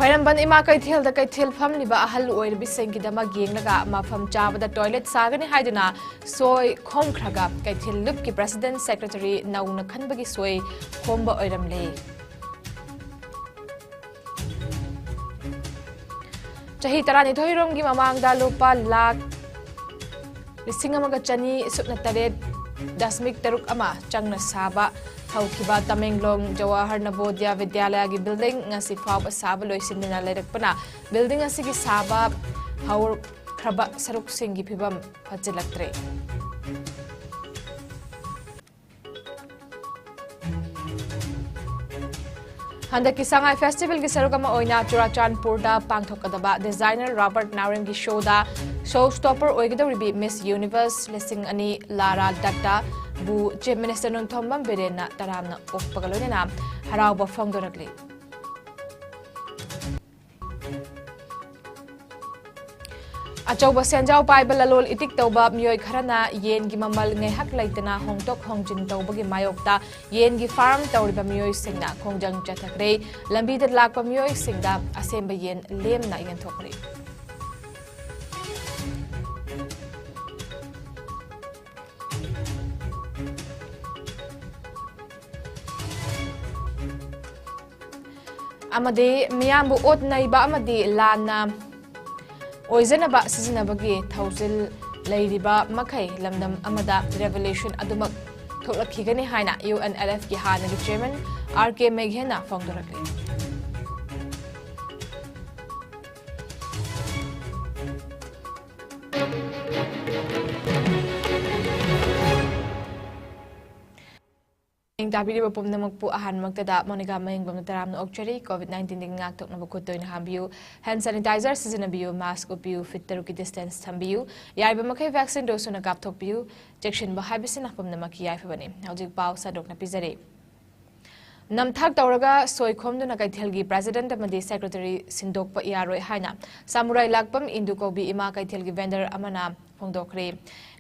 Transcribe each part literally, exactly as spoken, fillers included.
ꯈ꯭ꯋꯥꯏꯔꯝꯕꯟ ꯏꯃꯥ ꯀꯩꯊꯦꯜꯗ ꯀꯩꯊꯦꯜ ꯐꯝꯂꯤꯕ ꯑꯍꯜ ꯑꯣꯏꯔꯕꯤꯁꯤꯡꯒꯤꯗꯃꯛ ꯌꯦꯡꯂꯒ ꯃꯐꯝ ꯆꯥꯕꯗ ꯇꯣꯏꯂꯦꯠ ꯁꯥꯒꯅꯤ ꯍꯥꯏꯗꯨꯅ ꯁꯣꯏ ꯈꯣꯝꯈ꯭ꯔꯒ ꯀꯩꯊꯦꯜ ꯂꯨꯞꯀꯤ ꯄ꯭ꯔꯦꯁꯤꯗꯦꯟꯠ ꯁꯦꯀ꯭ꯔꯦꯇꯔꯤ ꯅꯧꯅ ꯈꯟꯕꯒꯤ ꯁꯣꯏ ꯈꯣꯝꯕ ꯑꯣꯏꯔꯝꯂꯦ꯫ ꯆꯍꯤ ꯇꯔꯥꯅꯤꯊꯣꯏ ꯔꯣꯝꯒꯤ ꯃꯃꯥꯡꯗ ꯂꯨꯄꯥ ꯂꯥꯈ ꯂꯤꯁꯤꯡ ꯑꯃꯒ ꯆꯅꯤ ꯁꯨꯞꯅ ꯇꯔꯦꯠ ꯗꯁꯃꯤꯛ ꯇꯔꯨꯛ ꯑꯃ ꯆꯪꯅ ꯁꯥꯕ ꯍꯧꯈꯤꯕ ꯇꯃꯦꯡꯂꯣꯡ ꯖꯋꯥꯍꯔ ꯅꯕꯣꯗꯤꯌꯥ ꯕꯤꯗ꯭ꯌꯥꯂꯌꯥꯒꯤ ꯕꯤꯜꯗꯤꯡ ꯉꯁꯤ ꯐꯥꯎꯕ ꯁꯥꯕ ꯂꯣꯏꯁꯤꯟꯗꯅ ꯂꯩꯔꯛꯄꯅ ꯕꯤꯜꯗꯤꯡ ꯑꯁꯤꯒꯤ ꯁꯥꯕ ꯍꯧꯈ꯭ꯔꯕ ꯁꯔꯨꯛꯁꯤꯡꯒꯤ ꯐꯤꯕꯝ ꯐꯠꯆꯤꯜꯂꯛꯇ꯭ꯔꯦ꯫ ꯍꯟꯗꯛꯀꯤ ꯁꯉꯥꯏ ꯐꯦꯁꯇꯤꯚꯦꯜꯒꯤ ꯁꯔꯨꯛ ꯑꯃ ꯑꯣꯏꯅ ꯆꯨꯔꯥꯆꯥꯟꯄꯨꯔꯗ ꯄꯥꯡꯊꯣꯛꯀꯗꯕ ꯗꯤꯖꯥꯏꯅꯔ ꯔꯣꯕꯔꯠ ꯅꯥꯎꯔꯦꯝꯒꯤ ꯁꯣꯗ ꯁꯣ ꯁ꯭ꯇꯣꯄꯔ ꯑꯣꯏꯒꯗꯧꯔꯤꯕꯤ ꯃꯤꯁ ꯌꯨꯅꯤꯚꯔꯁ ꯂꯤꯁꯤꯡ ꯑꯅꯤ ꯂꯥꯔꯥ ꯗꯠꯇꯥꯕꯨ ꯆꯤꯐ ꯃꯤꯅꯤꯁꯇꯔ ꯅꯣꯡꯊꯣꯝꯕꯝ ꯕꯤꯔꯦꯟꯅ ꯇꯔꯥꯝꯅ ꯑꯣꯛꯄꯒ ꯂꯣꯏꯅꯅ ꯍꯔꯥꯎꯕ ꯐꯣꯡꯗꯣꯔꯛꯂꯤ꯫ ꯑꯆꯧꯕ ꯁꯦꯟꯖꯥꯎ ꯄꯥꯏꯕ ꯂꯂꯣꯜ ꯏꯇꯤꯛ ꯇꯧꯕ ꯃꯤꯑꯣꯏ ꯈꯔꯅ ꯌꯦꯟꯒꯤ ꯃꯃꯜ ꯉꯥꯏꯍꯥꯛ ꯂꯩꯇꯅ ꯍꯣꯡꯗꯣꯛ ꯍꯣꯡꯖꯤꯟ ꯇꯧꯕꯒꯤ ꯃꯥꯌꯣꯛꯇ ꯌꯦꯟꯒꯤ ꯐꯥꯔꯝ ꯇꯧꯔꯤꯕ ꯃꯤꯑꯣꯏꯁꯤꯡꯅ ꯈꯣꯡꯖꯪ ꯆꯠꯊꯈ꯭ꯔꯦ꯫ ꯂꯝꯕꯤꯗ ꯂꯥꯛꯄ ꯃꯤꯑꯣꯏꯁꯤꯡꯗ ꯑꯁꯦꯝꯕ ꯌꯦꯟ ꯂꯦꯝꯅ ꯌꯦꯟꯊꯣꯛꯈ꯭ꯔꯦ꯫ ꯑꯃꯗꯤ ꯃꯤꯌꯥꯝꯕꯨ ꯑꯣꯠ ꯅꯩꯕ ꯑꯃꯗꯤ ꯂꯥꯟꯅ ꯑꯣꯏꯖꯅꯕ ꯁꯤꯖꯤꯟꯅꯕꯒꯤ ꯊꯧꯁꯤꯜ ꯂꯩꯔꯤꯕ ꯃꯈꯩ ꯂꯝꯗꯝ ꯑꯃꯗ ꯔꯦꯚꯣꯂꯨꯁꯟ ꯑꯗꯨꯃꯛ ꯊꯣꯛꯂꯛꯈꯤꯒꯅꯤ ꯍꯥꯏꯅ ꯌꯨ ꯑꯦꯟ ꯑꯦꯜ ꯑꯦꯐꯀꯤ ꯍꯥꯟꯅꯒꯤ ꯆꯤꯌꯔꯃꯦꯟ ꯑꯥꯔ ꯀꯦ ꯃꯦꯘꯦꯅ ꯐꯣꯡꯗꯣꯔꯛꯂꯤ꯫ ꯇꯥꯕꯤꯔꯤꯕ ꯄꯨꯝꯅꯃꯛꯄꯨ ꯑꯍꯥꯟꯕꯃꯛꯇꯗ ꯃꯣꯅꯤꯀꯥ ꯃꯌꯦꯡꯕꯝꯅ ꯇꯔꯥꯝꯅ ꯑꯣꯛꯆꯔꯤ꯫ ꯀꯣꯚꯤꯗ ꯅꯥꯏꯟꯇꯤꯟꯗꯒꯤ ꯉꯥꯛꯊꯣꯛꯅꯕ ꯈꯨꯠ ꯇꯣꯏꯅ ꯍꯥꯝꯕꯤꯌꯨ, ꯍꯦꯟ ꯁꯦꯅꯤꯇꯥꯏꯖꯔ ꯁꯤꯖꯤꯟꯅꯕꯤꯌꯨ, ꯃꯥꯁꯛ ꯎꯞꯄꯤꯌꯨ, ꯐꯤꯠ ꯇꯔꯨꯛꯀꯤ ꯗꯤꯁꯇꯦꯟꯁ ꯊꯝꯕꯤꯌꯨ, ꯌꯥꯔꯤꯕ ꯃꯈꯩ ꯚꯦꯛꯁꯤꯟ ꯗꯣꯁ ꯁꯨꯅ ꯀꯥꯞꯊꯣꯛꯄꯤꯌꯨ꯫ ꯆꯦꯛꯁꯤꯟꯕ ꯍꯥꯏꯕꯁꯤꯅ ꯄꯨꯝꯅꯃꯛꯀꯤ ꯌꯥꯏꯐꯕꯅꯤ꯫ ꯍꯧꯖꯤꯛ ꯄꯥꯎ ꯁꯟꯗꯣꯛꯅ ꯄꯤꯖꯔꯤ꯫ ꯅꯝꯊꯥꯛ ꯇꯧꯔꯒ ꯁꯣꯏ ꯈꯣꯝꯗꯨꯅ ꯀꯩꯊꯦꯜꯒꯤ ꯄ꯭ꯔꯦꯁꯤꯗꯦꯟꯠ ꯑꯃꯗꯤ ꯁꯦꯀ꯭ꯔꯦꯇꯔꯤ ꯁꯤꯟꯗꯣꯛꯄ ꯌꯥꯔꯣꯏ ꯍꯥꯏꯅ ꯁꯥꯃꯨꯔꯥꯏ ꯂꯥꯛꯄꯝ ꯏꯟꯗꯨ ꯀꯧꯕꯤ ꯏꯃꯥ ꯀꯩꯊꯦꯜꯒꯤ ꯚꯦꯟꯗꯔ ꯑꯃꯅ ꯐꯣꯡꯗꯣꯛꯈ꯭ꯔꯦ꯫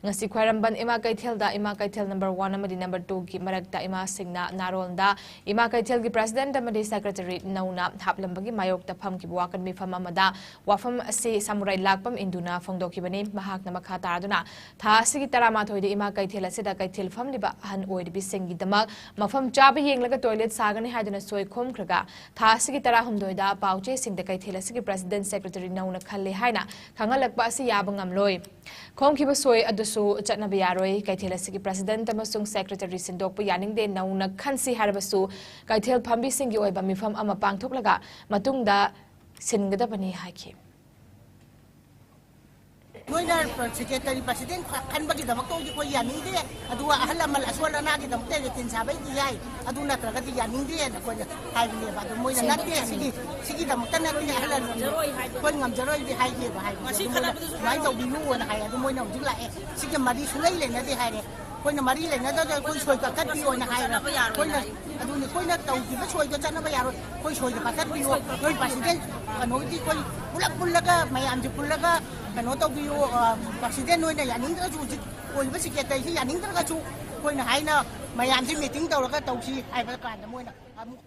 ꯉꯁꯤ ꯈ꯭ꯋꯥꯏꯔꯝꯕꯟ ꯏꯃꯥ ꯀꯩꯊꯦꯜꯗ ꯏꯃꯥ ꯀꯩꯊꯦꯜ ꯅꯝꯕꯔ ꯋꯥꯟ ꯑꯃꯗꯤ ꯅꯝꯕꯔ ꯇꯨꯒꯤ ꯃꯔꯛꯇ ꯏꯃꯥꯁꯤꯡꯅ ꯅꯥꯔꯣꯟꯗ ꯏꯃꯥ ꯀꯩꯊꯦꯜꯒꯤ ꯄ꯭ꯔꯁꯤꯗꯦꯟꯠ ꯑꯃꯗꯤ ꯁꯦꯀ꯭ꯔꯦꯇꯔꯤ ꯅꯧꯅ ꯍꯥꯞꯂꯝꯕꯒꯤ ꯃꯥꯌꯣꯛꯇ ꯐꯝꯈꯤꯕ ꯋꯥꯀꯠ ꯃꯤꯐꯝ ꯑꯃꯗ ꯋꯥꯐꯝ ꯑꯁꯤ ꯁꯥꯃꯨꯔꯥꯏ ꯂꯥꯛꯄꯝ ꯏꯟꯗꯨꯅ ꯐꯣꯡꯗꯣꯛꯈꯤꯕꯅꯤ꯫ ꯃꯍꯥꯛꯅ ꯃꯈꯥ ꯇꯥꯗꯨꯅ ꯊꯥ ꯑꯁꯤꯒꯤ ꯇꯔꯥꯃꯥꯊꯣꯏꯗ ꯏꯃꯥ ꯀꯩꯊꯦꯜ ꯑꯁꯤꯗ ꯀꯩꯊꯦꯜ ꯐꯝꯂꯤꯕ ꯑꯍꯟ ꯑꯣꯏꯔꯤꯕꯤꯁꯤꯡꯒꯤꯗꯃꯛ ꯃꯐꯝ ꯆꯥꯕ ꯌꯦꯡꯂꯒ ꯇꯣꯏꯂꯦꯠ ꯁꯥꯒꯅꯤ ꯍꯥꯏꯗꯨꯅ ꯁꯣꯏ ꯈꯣꯝꯈ꯭ꯔꯒ ꯊꯥ ꯑꯁꯤꯒꯤ ꯇꯔꯥꯍꯨꯝꯗꯣꯏꯗ ꯄꯥꯎꯆꯦꯁꯤꯡꯗ ꯀꯩꯊꯦꯜ ꯑꯁꯤꯒꯤ ꯄ꯭ꯔꯁꯤꯗꯦꯟꯠ ꯁꯦꯀ꯭ꯔꯦꯇꯔꯤ ꯅꯧꯅ ꯈꯜꯂꯦ ꯍꯥꯏꯅ ꯈꯪꯍꯜꯂꯛꯄ ꯑꯁꯤ ꯌꯥꯕ ꯉꯝꯂꯣꯏ꯫ ꯈꯣꯝꯈꯤꯕ ꯁꯣꯏ ꯑꯗꯨꯁꯨ ꯆꯠꯅꯕ ꯌꯥꯔꯣꯏ꯫ ꯀꯩꯊꯦꯜ ꯑꯁꯤꯒꯤ ꯄ꯭ꯔꯁꯤꯗꯦꯟꯠ ꯑꯃꯁꯨꯡ ꯁꯦꯀ꯭ꯔꯦꯇꯔꯤ ꯁꯤꯟꯗꯣꯛꯄ ꯌꯥꯅꯤꯡꯗꯦ꯫ ꯅꯧꯅ ꯈꯟꯁꯤ ꯍꯥꯏꯔꯕꯁꯨ ꯀꯩꯊꯦꯜ ꯐꯝꯕꯤꯁꯤꯡꯒꯤ ꯑꯣꯏꯕ ꯃꯤꯐꯝ ꯑꯃ ꯄꯥꯡꯊꯣꯛꯂꯒ ꯃꯇꯨꯡꯗ ꯁꯤꯟꯒꯗꯕꯅꯤ ꯍꯥꯏꯈꯤ꯫ ꯅꯣꯏꯅ ꯁꯦꯀ꯭ꯔꯦꯇꯔꯤ ꯄ꯭ꯔꯁꯤꯗꯦꯟꯠ ꯈꯟꯕꯒꯤꯗꯃꯛꯇ ꯑꯣꯏꯗꯤ ꯑꯩꯈꯣꯏ ꯌꯥꯅꯤꯡꯗꯦ꯫ ꯑꯗꯨꯒ ꯑꯍꯜ ꯂꯃꯟ ꯑꯁꯣꯜ ꯑꯅꯥꯒꯤꯗꯃꯛꯇ ꯂꯦꯇꯤꯟ ꯁꯥꯕꯩꯗꯤ ꯌꯥꯏ꯫ ꯑꯗꯨ ꯅꯠꯇ꯭ꯔꯒꯗꯤ ꯌꯥꯅꯤꯡꯗꯦꯅ ꯑꯩꯈꯣꯏꯅ ꯍꯥꯏꯕꯅꯦꯕ꯫ ꯑꯗꯨ ꯃꯣꯏꯅ ꯅꯠꯇꯦ, ꯁꯤꯗꯤ, ꯁꯤꯒꯤꯗꯃꯛꯇ ꯅꯠꯇꯦ, ꯑꯍꯜ ꯂꯃꯟ ꯑꯩꯈꯣꯏ ꯉꯝꯖꯔꯣꯏꯗꯤ ꯍꯥꯏꯒꯦꯕ ꯍꯥꯏꯕ꯫ ꯑꯗꯨ ꯃꯣꯏꯅ ꯑꯗꯨꯃꯥꯏꯅ ꯇꯧꯕꯤꯌꯨꯅ ꯍꯥꯏ꯫ ꯑꯗꯨ ꯃꯣꯏꯅ ꯍꯧꯖꯤꯛ ꯂꯥꯛꯑꯦ, ꯁꯤꯒꯤ ꯃꯔꯤ ꯁꯨꯡꯂꯩ ꯂꯩꯅꯗꯦ ꯍꯥꯏꯔꯦ꯫ ꯑꯩꯈꯣꯏꯅ ꯃꯔꯤ ꯂꯩꯅꯗꯕꯗ ꯑꯩꯈꯣꯏ ꯁꯣꯏ ꯀꯛꯊꯠꯄꯤꯌꯣꯅ ꯍꯥꯏꯔꯦ꯫ ꯑꯩꯈꯣꯏꯅ, ꯑꯗꯨꯅꯤ, ꯑꯩꯈꯣꯏꯅ ꯇꯧꯈꯤꯕ ꯁꯣꯏꯗꯣ ꯆꯠꯅꯕ ꯌꯥꯔꯣꯏ꯫ ꯑꯩꯈꯣꯏ ꯁꯣꯏꯗꯣ ꯀꯛꯊꯠꯄꯤꯌꯣ꯫ ꯑꯩꯈꯣꯏ ꯄ꯭ꯔꯁꯤꯗꯦꯟꯠ ꯀꯩꯅꯣꯒꯤꯗꯤ ꯑꯩꯈꯣꯏ ꯄꯨꯂꯞ ꯄꯨꯜꯂꯒ, ꯃꯌꯥꯝꯁꯦ ꯄꯨꯜꯂꯒ ꯀꯩꯅꯣ ꯇꯧꯕꯤꯌꯣ꯫ ꯑ, ꯄ꯭ꯔꯁꯤꯗꯦꯟꯠ ꯅꯣꯏꯅ ꯌꯥꯅꯤꯡꯗ꯭ꯔꯁꯨ, ꯍꯧꯖꯤꯛ ꯑꯣꯏꯔꯤꯕ ꯁꯦꯀ꯭ꯔꯦꯇꯔꯤꯁꯤ ꯌꯥꯅꯤꯡꯗ꯭ꯔꯒꯁꯨ ꯑꯩꯈꯣꯏꯅ ꯍꯥꯏꯅ ꯃꯌꯥꯝꯁꯦ ꯃꯤꯇꯤꯡ ꯇꯧꯔꯒ ꯇꯧꯁꯤ ꯍꯥꯏꯕ ꯀꯥꯟꯗ ꯃꯣꯏꯅ ꯑꯃꯨꯛ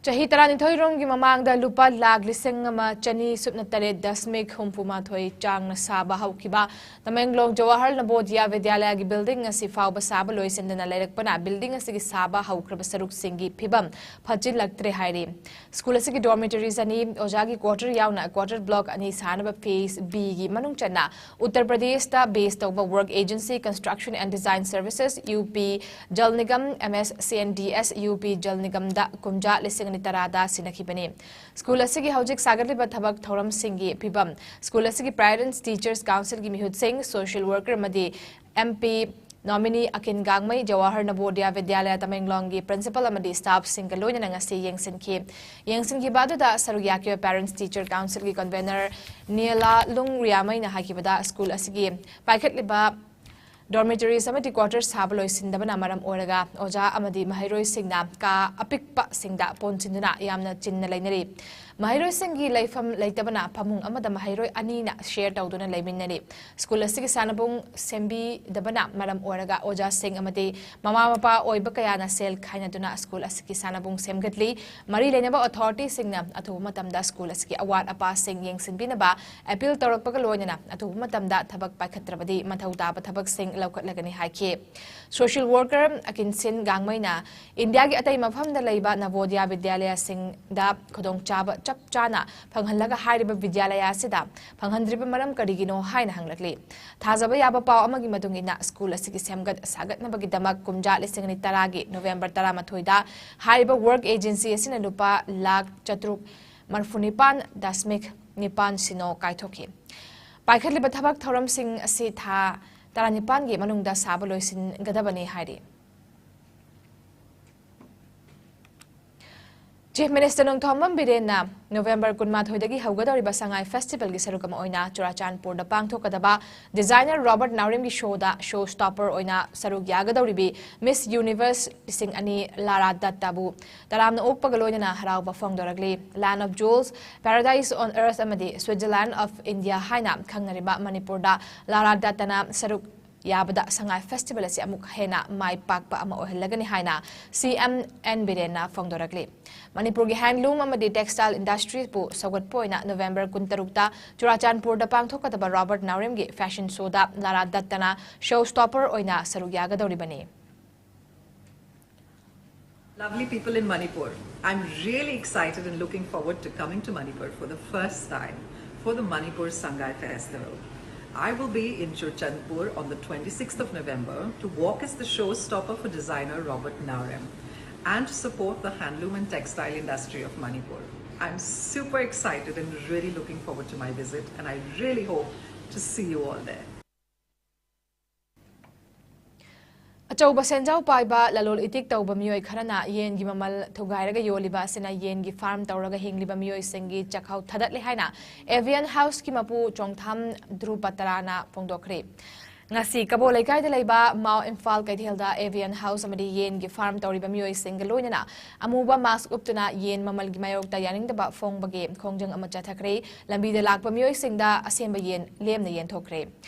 ꯆꯍꯤ ꯇꯔꯥꯅꯤꯊꯣꯏ ꯔꯣꯝꯒꯤ ꯃꯃꯥꯡꯗ ꯂꯨꯄꯥ ꯂꯥꯈ ꯂꯤꯁꯤꯡ ꯑꯃ ꯆꯅꯤ ꯁꯨꯞꯅ ꯇꯔꯦꯠ ꯗꯁꯃꯤꯛ ꯍꯨꯝꯐꯨ ꯃꯥꯊꯣꯏ ꯆꯥꯡꯅ ꯁꯥꯕ ꯍꯧꯈꯤꯕ ꯇꯃꯦꯡꯂꯣꯡ ꯖꯋꯥꯍꯔ ꯅꯕꯣꯗꯤꯌꯥ ꯕꯤꯗ꯭ꯌꯥꯂꯌꯒꯤ ꯕꯤꯜꯗꯤꯡ ꯑꯁꯤ ꯐꯥꯎꯕ ꯁꯥꯕ ꯂꯣꯏꯁꯤꯟꯗꯅ ꯂꯩꯔꯛꯄꯅ ꯕꯤꯜꯗꯤꯡ ꯑꯁꯤꯒꯤ ꯁꯥꯕ ꯍꯧꯈ꯭ꯔꯕ ꯁꯔꯨꯛꯁꯤꯡꯒꯤ ꯐꯤꯕꯝ ꯐꯠꯆꯤꯜꯂꯛꯇ꯭ꯔꯦ ꯍꯥꯏꯔꯤ꯫ ꯁ꯭ꯀꯨꯜ ꯑꯁꯤꯒꯤ ꯗꯣꯔꯃꯤꯇꯔꯤꯁ ꯑꯅꯤ, ꯑꯣꯖꯥꯒꯤ ꯀ꯭ꯋꯥꯇꯔ ꯌꯥꯎꯅ ꯀ꯭ꯋꯥꯇꯔ ꯕ꯭ꯂꯣꯛ ꯑꯅꯤ ꯁꯥꯅꯕ ꯐꯦꯖ ꯕꯤꯒꯤ ꯃꯅꯨꯡ ꯆꯟꯅ ꯎꯠꯇꯔ ꯄ꯭ꯔꯗꯦꯁꯇ ꯕꯦꯖ ꯇꯧꯕ work agency construction and design services, U P Jal Nigam, M S C N D S, U P Jal ꯅꯤꯒꯝꯗ ꯀꯨꯝꯖꯥ ꯂꯤꯁꯤꯡ ꯑꯅꯤ ꯇꯔꯥꯗ ꯁꯤꯟꯅꯈꯤꯕꯅꯤ꯫ ꯁ꯭ꯀꯨꯜ ꯑꯁꯤꯒꯤ ꯍꯧꯖꯤꯛ ꯁꯥꯒꯠꯂꯤꯕ ꯊꯕꯛ ꯊꯧꯔꯝꯁꯤꯡꯒꯤ ꯐꯤꯕꯝ, ꯁ꯭ꯀꯨꯜ ꯑꯁꯤꯒꯤ ꯄꯦꯔꯦꯟꯠꯁ ꯇꯤꯆꯔꯁ ꯀꯥꯎꯟꯁꯤꯜꯒꯤ ꯃꯤꯍꯨꯠꯁꯤꯡ, ꯁꯣꯁꯤꯌꯦꯜ ꯋꯥꯔꯀꯔ ꯑꯃꯗꯤ ꯑꯦꯝ ꯄꯤ ꯅꯣꯃꯤꯅꯤ ꯑꯀꯤꯟ ꯒꯥꯡꯃꯩ ꯖꯋꯥꯍꯔ ꯅꯕꯣꯗꯤꯌꯥ ꯕꯤꯗ꯭ꯌꯥꯂꯌ ꯇꯃꯦꯡꯂꯣꯡꯒꯤ ꯄ꯭ꯔꯤꯟꯁꯤꯄꯜ ꯑꯃꯗꯤ ꯁ꯭ꯇꯥꯐꯁꯤꯡꯒ ꯂꯣꯏꯅꯅ ꯉꯁꯤ ꯌꯦꯡꯁꯤꯟꯈꯤ꯫ ꯌꯦꯡꯁꯤꯟꯈꯤꯕ ꯑꯗꯨꯗ ꯁꯔꯨꯛ ꯌꯥꯈꯤꯕ ꯄꯦꯔꯦꯟꯠꯁ ꯇꯤꯆꯔ ꯀꯥꯎꯟꯁꯤꯜꯒꯤ ꯀꯟꯚꯦꯅꯔ ꯅꯤꯌꯂꯥ ꯂꯨꯡ ꯔꯤꯌꯥꯃꯩꯅ ꯍꯥꯏꯈꯤꯕꯗ ꯁ꯭ꯀꯨꯜ ꯑꯁꯤꯒꯤ ꯄꯥꯏꯈꯠꯂꯤꯕ Dormitories ꯑꯃꯗꯤ quarters ꯁꯥꯕ ꯂꯣꯏꯁꯤꯟꯗꯕꯅ ꯃꯔꯝ ꯑꯣꯏꯔꯒ ꯑꯣꯖꯥ ꯑꯃꯗꯤ ꯃꯍꯩꯔꯣꯏꯁꯤꯡꯅ ꯀꯥ ꯑꯄꯤꯛꯄꯁꯤꯡꯗ ꯄꯨꯟꯁꯤꯟꯗꯨꯅ ꯌꯥꯝꯅ ꯆꯤꯟꯅ ꯂꯩꯅꯔꯤ꯫ ꯃꯍꯩꯔꯣꯏꯁꯤꯡꯒꯤ ꯂꯩꯐꯝ ꯂꯩꯇꯕꯅ ꯐꯃꯨꯡ ꯑꯃꯗ ꯃꯍꯩꯔꯣꯏ ꯑꯅꯤꯅ share ꯇꯧꯗꯨꯅ ꯂꯩꯃꯤꯟꯅꯔꯤ꯫ ꯁ꯭ꯀꯨꯜ ꯑꯁꯤꯒꯤ ꯁꯥꯟꯅꯕꯨꯡ ꯁꯦꯝꯕꯤꯗꯕꯅ ꯃꯔꯝ ꯑꯣꯏꯔꯒ ꯑꯣꯖꯥꯁꯤꯡ ꯑꯃꯗꯤ ꯃꯃꯥ ꯃꯄꯥ ꯑꯣꯏꯕ ꯀꯌꯥꯅ ꯁꯦꯜ ꯈꯥꯏꯅꯗꯨꯅ ꯁ꯭ꯀꯨꯜ ꯑꯁꯤꯒꯤ ꯁꯥꯟꯅꯕꯨꯡ ꯁꯦꯝꯒꯠꯂꯤ꯫ ꯃꯔꯤ ꯂꯩꯅꯕ authorityꯁꯤꯡꯅ ꯑꯊꯨꯕ ꯃꯇꯝꯗ ꯁ꯭ꯀꯨꯜ ꯑꯁꯤꯒꯤ ꯑꯋꯥꯠ ꯑꯄꯥꯁꯤꯡ ꯌꯦꯡꯁꯤꯟꯕꯤꯅꯕ appeal ꯇꯧꯔꯛꯄꯒ ꯂꯣꯏꯅꯅ ꯑꯊꯨꯕ ꯃꯇꯝꯗ ꯊꯕꯛ ꯄꯥꯏꯈꯠꯇ꯭ꯔꯕꯗꯤ ꯃꯊꯧ ꯇꯥꯕ ꯊꯕꯛꯁꯤꯡ ꯂꯧꯈꯠꯂꯒꯅꯤ ꯍꯥꯏꯈꯤ꯫ Social worker ꯑꯀꯤꯟꯁꯤꯟ ꯒꯥꯡꯃꯩꯅ ꯏꯟꯗꯤꯌꯥꯒꯤ ꯑꯇꯩ ꯃꯐꯝꯗ ꯂꯩꯕ ꯅꯕꯣꯗꯤꯌꯥ ꯕꯤꯗ꯭ꯌꯥꯂꯌꯥꯁꯤꯡꯗ ꯈꯨꯗꯣꯡꯆꯥꯕ ꯆꯞ ꯆꯥꯅ ꯐꯪꯍꯜꯂꯒ ꯍꯥꯏꯔꯤꯕ ꯕꯤꯗ꯭ꯌꯥꯂꯌꯥ ꯑꯁꯤꯗ ꯐꯪꯍꯟꯗ꯭ꯔꯤꯕ ꯃꯔꯝ ꯀꯔꯤꯒꯤꯅꯣ ꯍꯥꯏꯅ ꯍꯪꯂꯛꯂꯤ꯫ ꯊꯥꯖꯕ ꯌꯥꯕ ꯄꯥꯎ ꯑꯃꯒꯤ ꯃꯇꯨꯡ ꯏꯟꯅ ꯁ꯭ꯀꯨꯜ ꯑꯁꯤꯒꯤ ꯁꯦꯝꯒꯠ ꯁꯥꯒꯠꯅꯕꯒꯤꯗꯃꯛ ꯀꯨꯝꯖꯥ ꯂꯤꯁꯤꯡ ꯑꯅꯤ ꯇꯔꯥꯒꯤ ꯅꯣꯕꯦꯝꯕꯔ ꯇꯔꯥꯃꯥꯊꯣꯏꯗ ꯍꯥꯏꯔꯤꯕ work agency ꯑꯁꯤꯅ ꯂꯨꯄꯥ ꯂꯥꯈ ꯆꯥꯇ꯭ꯔꯨꯛ ꯃꯔꯐꯨꯅꯤꯄꯥꯟ ꯗꯁꯃꯤꯛ ꯅꯤꯄꯥꯟ ꯁꯤꯅꯣ ꯀꯥꯏꯊꯣꯛꯈꯤ꯫ ꯄꯥꯏꯈꯠꯂꯤꯕ ꯊꯕꯛ ꯊꯧꯔꯝꯁꯤꯡ ꯑꯁꯤ ꯊꯥ ꯇꯔꯥꯅꯤꯄꯥꯟꯒꯤ ꯃꯅꯨꯡꯗ ꯁꯥꯕ ꯂꯣꯏꯁꯤꯟꯒꯗꯕꯅꯤ ꯍꯥꯏꯔꯤ꯫ Chief Minister ꯅꯣꯡꯊꯣꯝꯕꯝ ꯕꯤꯔꯦꯟꯅ ꯅꯣꯕꯦꯝꯕꯔ ꯀꯨꯟꯃꯥꯊꯣꯏꯗꯒꯤ ꯍꯧꯒꯗꯧꯔꯤꯕ ꯁꯉꯥꯏ Festivalꯒꯤ ꯁꯔꯨꯛ ꯑꯃ ꯑꯣꯏꯅ ꯆꯨꯔꯥꯆꯥꯟꯄꯨꯔꯗ ꯄꯥꯡꯊꯣꯛꯀꯗꯕ designer Robert Naoremꯒꯤ showꯗ show stopper ꯑꯣꯏꯅ ꯁꯔꯨꯛ ꯌꯥꯒꯗꯧꯔꯤꯕꯤ Miss Universe ꯂꯤꯁꯤꯡ ꯑꯅꯤ ꯂꯥꯔꯥ ꯗꯠꯇꯕꯨ ꯇꯔꯥꯝꯅ ꯑꯣꯛꯄꯒ ꯂꯣꯏꯅꯅ ꯍꯔꯥꯎꯕ ꯐꯣꯡꯗꯣꯔꯛꯂꯤ꯫ Land of Jewels, Paradise on Earth ꯑꯃꯗꯤ Switzerland of India ꯍꯥꯏꯅ ꯈꯪꯅꯔꯤꯕ ꯃꯅꯤꯄꯨꯔꯗ ꯂꯥꯔꯥ ꯗꯠꯇꯅ ꯁꯔꯨꯛ ꯌꯥꯕꯗ ꯁꯉꯥꯏ Festival ꯑꯁꯤ ꯑꯃꯨꯛ ꯍꯦꯟꯅ ꯃꯥꯏ ꯄꯥꯛꯄ ꯑꯃ ꯑꯣꯏꯍꯜꯂꯒꯅꯤ ꯍꯥꯏꯅ ꯁꯤ ꯑꯦꯝ ꯑꯦꯟ ꯕꯤꯔꯦꯟꯅ ꯐꯣꯡꯗꯣꯔꯛꯂꯤ꯫ ꯃꯅꯤꯄꯨꯔꯒꯤ handloom ꯑꯃꯗꯤ textile industryꯕꯨ ꯁꯧꯒꯠꯄ ꯑꯣꯏꯅ ꯅꯣꯕꯦꯝꯕꯔ ꯀꯨꯟꯇꯔꯨꯛꯇ ꯆꯨꯔꯥꯆꯥꯟꯄꯨꯔꯗ ꯄꯥꯡꯊꯣꯛꯀꯗꯕ Robert Naoremꯒꯤ fashion showꯗ ꯂꯥꯔꯥ ꯗꯠꯇꯅ show stopper ꯑꯣꯏꯅ ꯁꯔꯨꯛ ꯌꯥꯒꯗꯧꯔꯤꯕꯅꯤ꯫ Lovely people in Manipur, I'm really excited and looking forward to coming to Manipur for the first time for the Manipur Sangai Festival. I will be in Churachandpur on the twenty-sixth of November to walk as the showstopper for designer Robert Naorem and to support the handloom and textile industry of Manipur. I'm super excited and really looking forward to my visit, and I really hope to see you all there. ꯑꯆꯧꯕ ꯁꯦꯟꯖꯥꯎ ꯄꯥꯏꯕ ꯂꯂꯣꯜ ꯏꯇꯤꯛ ꯇꯧꯕ ꯃꯤꯑꯣꯏ ꯈꯔꯅ ꯌꯦꯟꯒꯤ ꯃꯃꯜ ꯊꯨꯒꯥꯏꯔꯒ ꯌꯣꯜꯂꯤꯕ ꯑꯁꯤꯅ ꯌꯦꯟꯒꯤ farm ꯇꯧꯔꯒ ꯍꯤꯡꯂꯤꯕ ꯃꯤꯑꯣꯏꯁꯤꯡꯒꯤ ꯆꯥꯛꯈꯥꯎ ꯊꯥꯗꯠꯂꯦ ꯍꯥꯏꯅ Avian Houseꯀꯤ ꯃꯄꯨ ꯆꯣꯡꯊꯥꯝ ꯙ꯭ꯔꯨꯕ ꯇꯔꯥꯅ ꯐꯣꯡꯗꯣꯛꯈ꯭ꯔꯦ꯫ ꯉꯁꯤ ꯀꯕꯣ ꯂꯩꯀꯥꯏꯗ ꯂꯩꯕ ꯃꯥꯎ ꯏꯝꯐꯥꯜ ꯀꯩꯊꯦꯜꯗ avian house ꯑꯃꯗꯤ ꯌꯦꯟꯒꯤ farm ꯇꯧꯔꯤꯕ ꯃꯤꯑꯣꯏꯁꯤꯡꯒ ꯂꯣꯏꯅꯅ ꯑꯃꯨꯕ mask ꯎꯞꯇꯨꯅ ꯌꯦꯟ ꯃꯃꯜꯒꯤ ꯃꯥꯌꯣꯛꯇ ꯌꯥꯅꯤꯡꯗꯕ ꯐꯣꯡꯕꯒꯤ ꯈꯣꯡꯖꯪ ꯑꯃ ꯆꯠꯊꯈ꯭ꯔꯦ꯫ ꯂꯝꯕꯤꯗ ꯂꯥꯛꯄ ꯃꯤꯑꯣꯏꯁꯤꯡꯗ ꯑꯁꯦꯝꯕ ꯌꯦꯟ ꯂꯦꯝꯅ ꯌꯦꯟꯊꯣꯛꯈ꯭ꯔꯦ꯫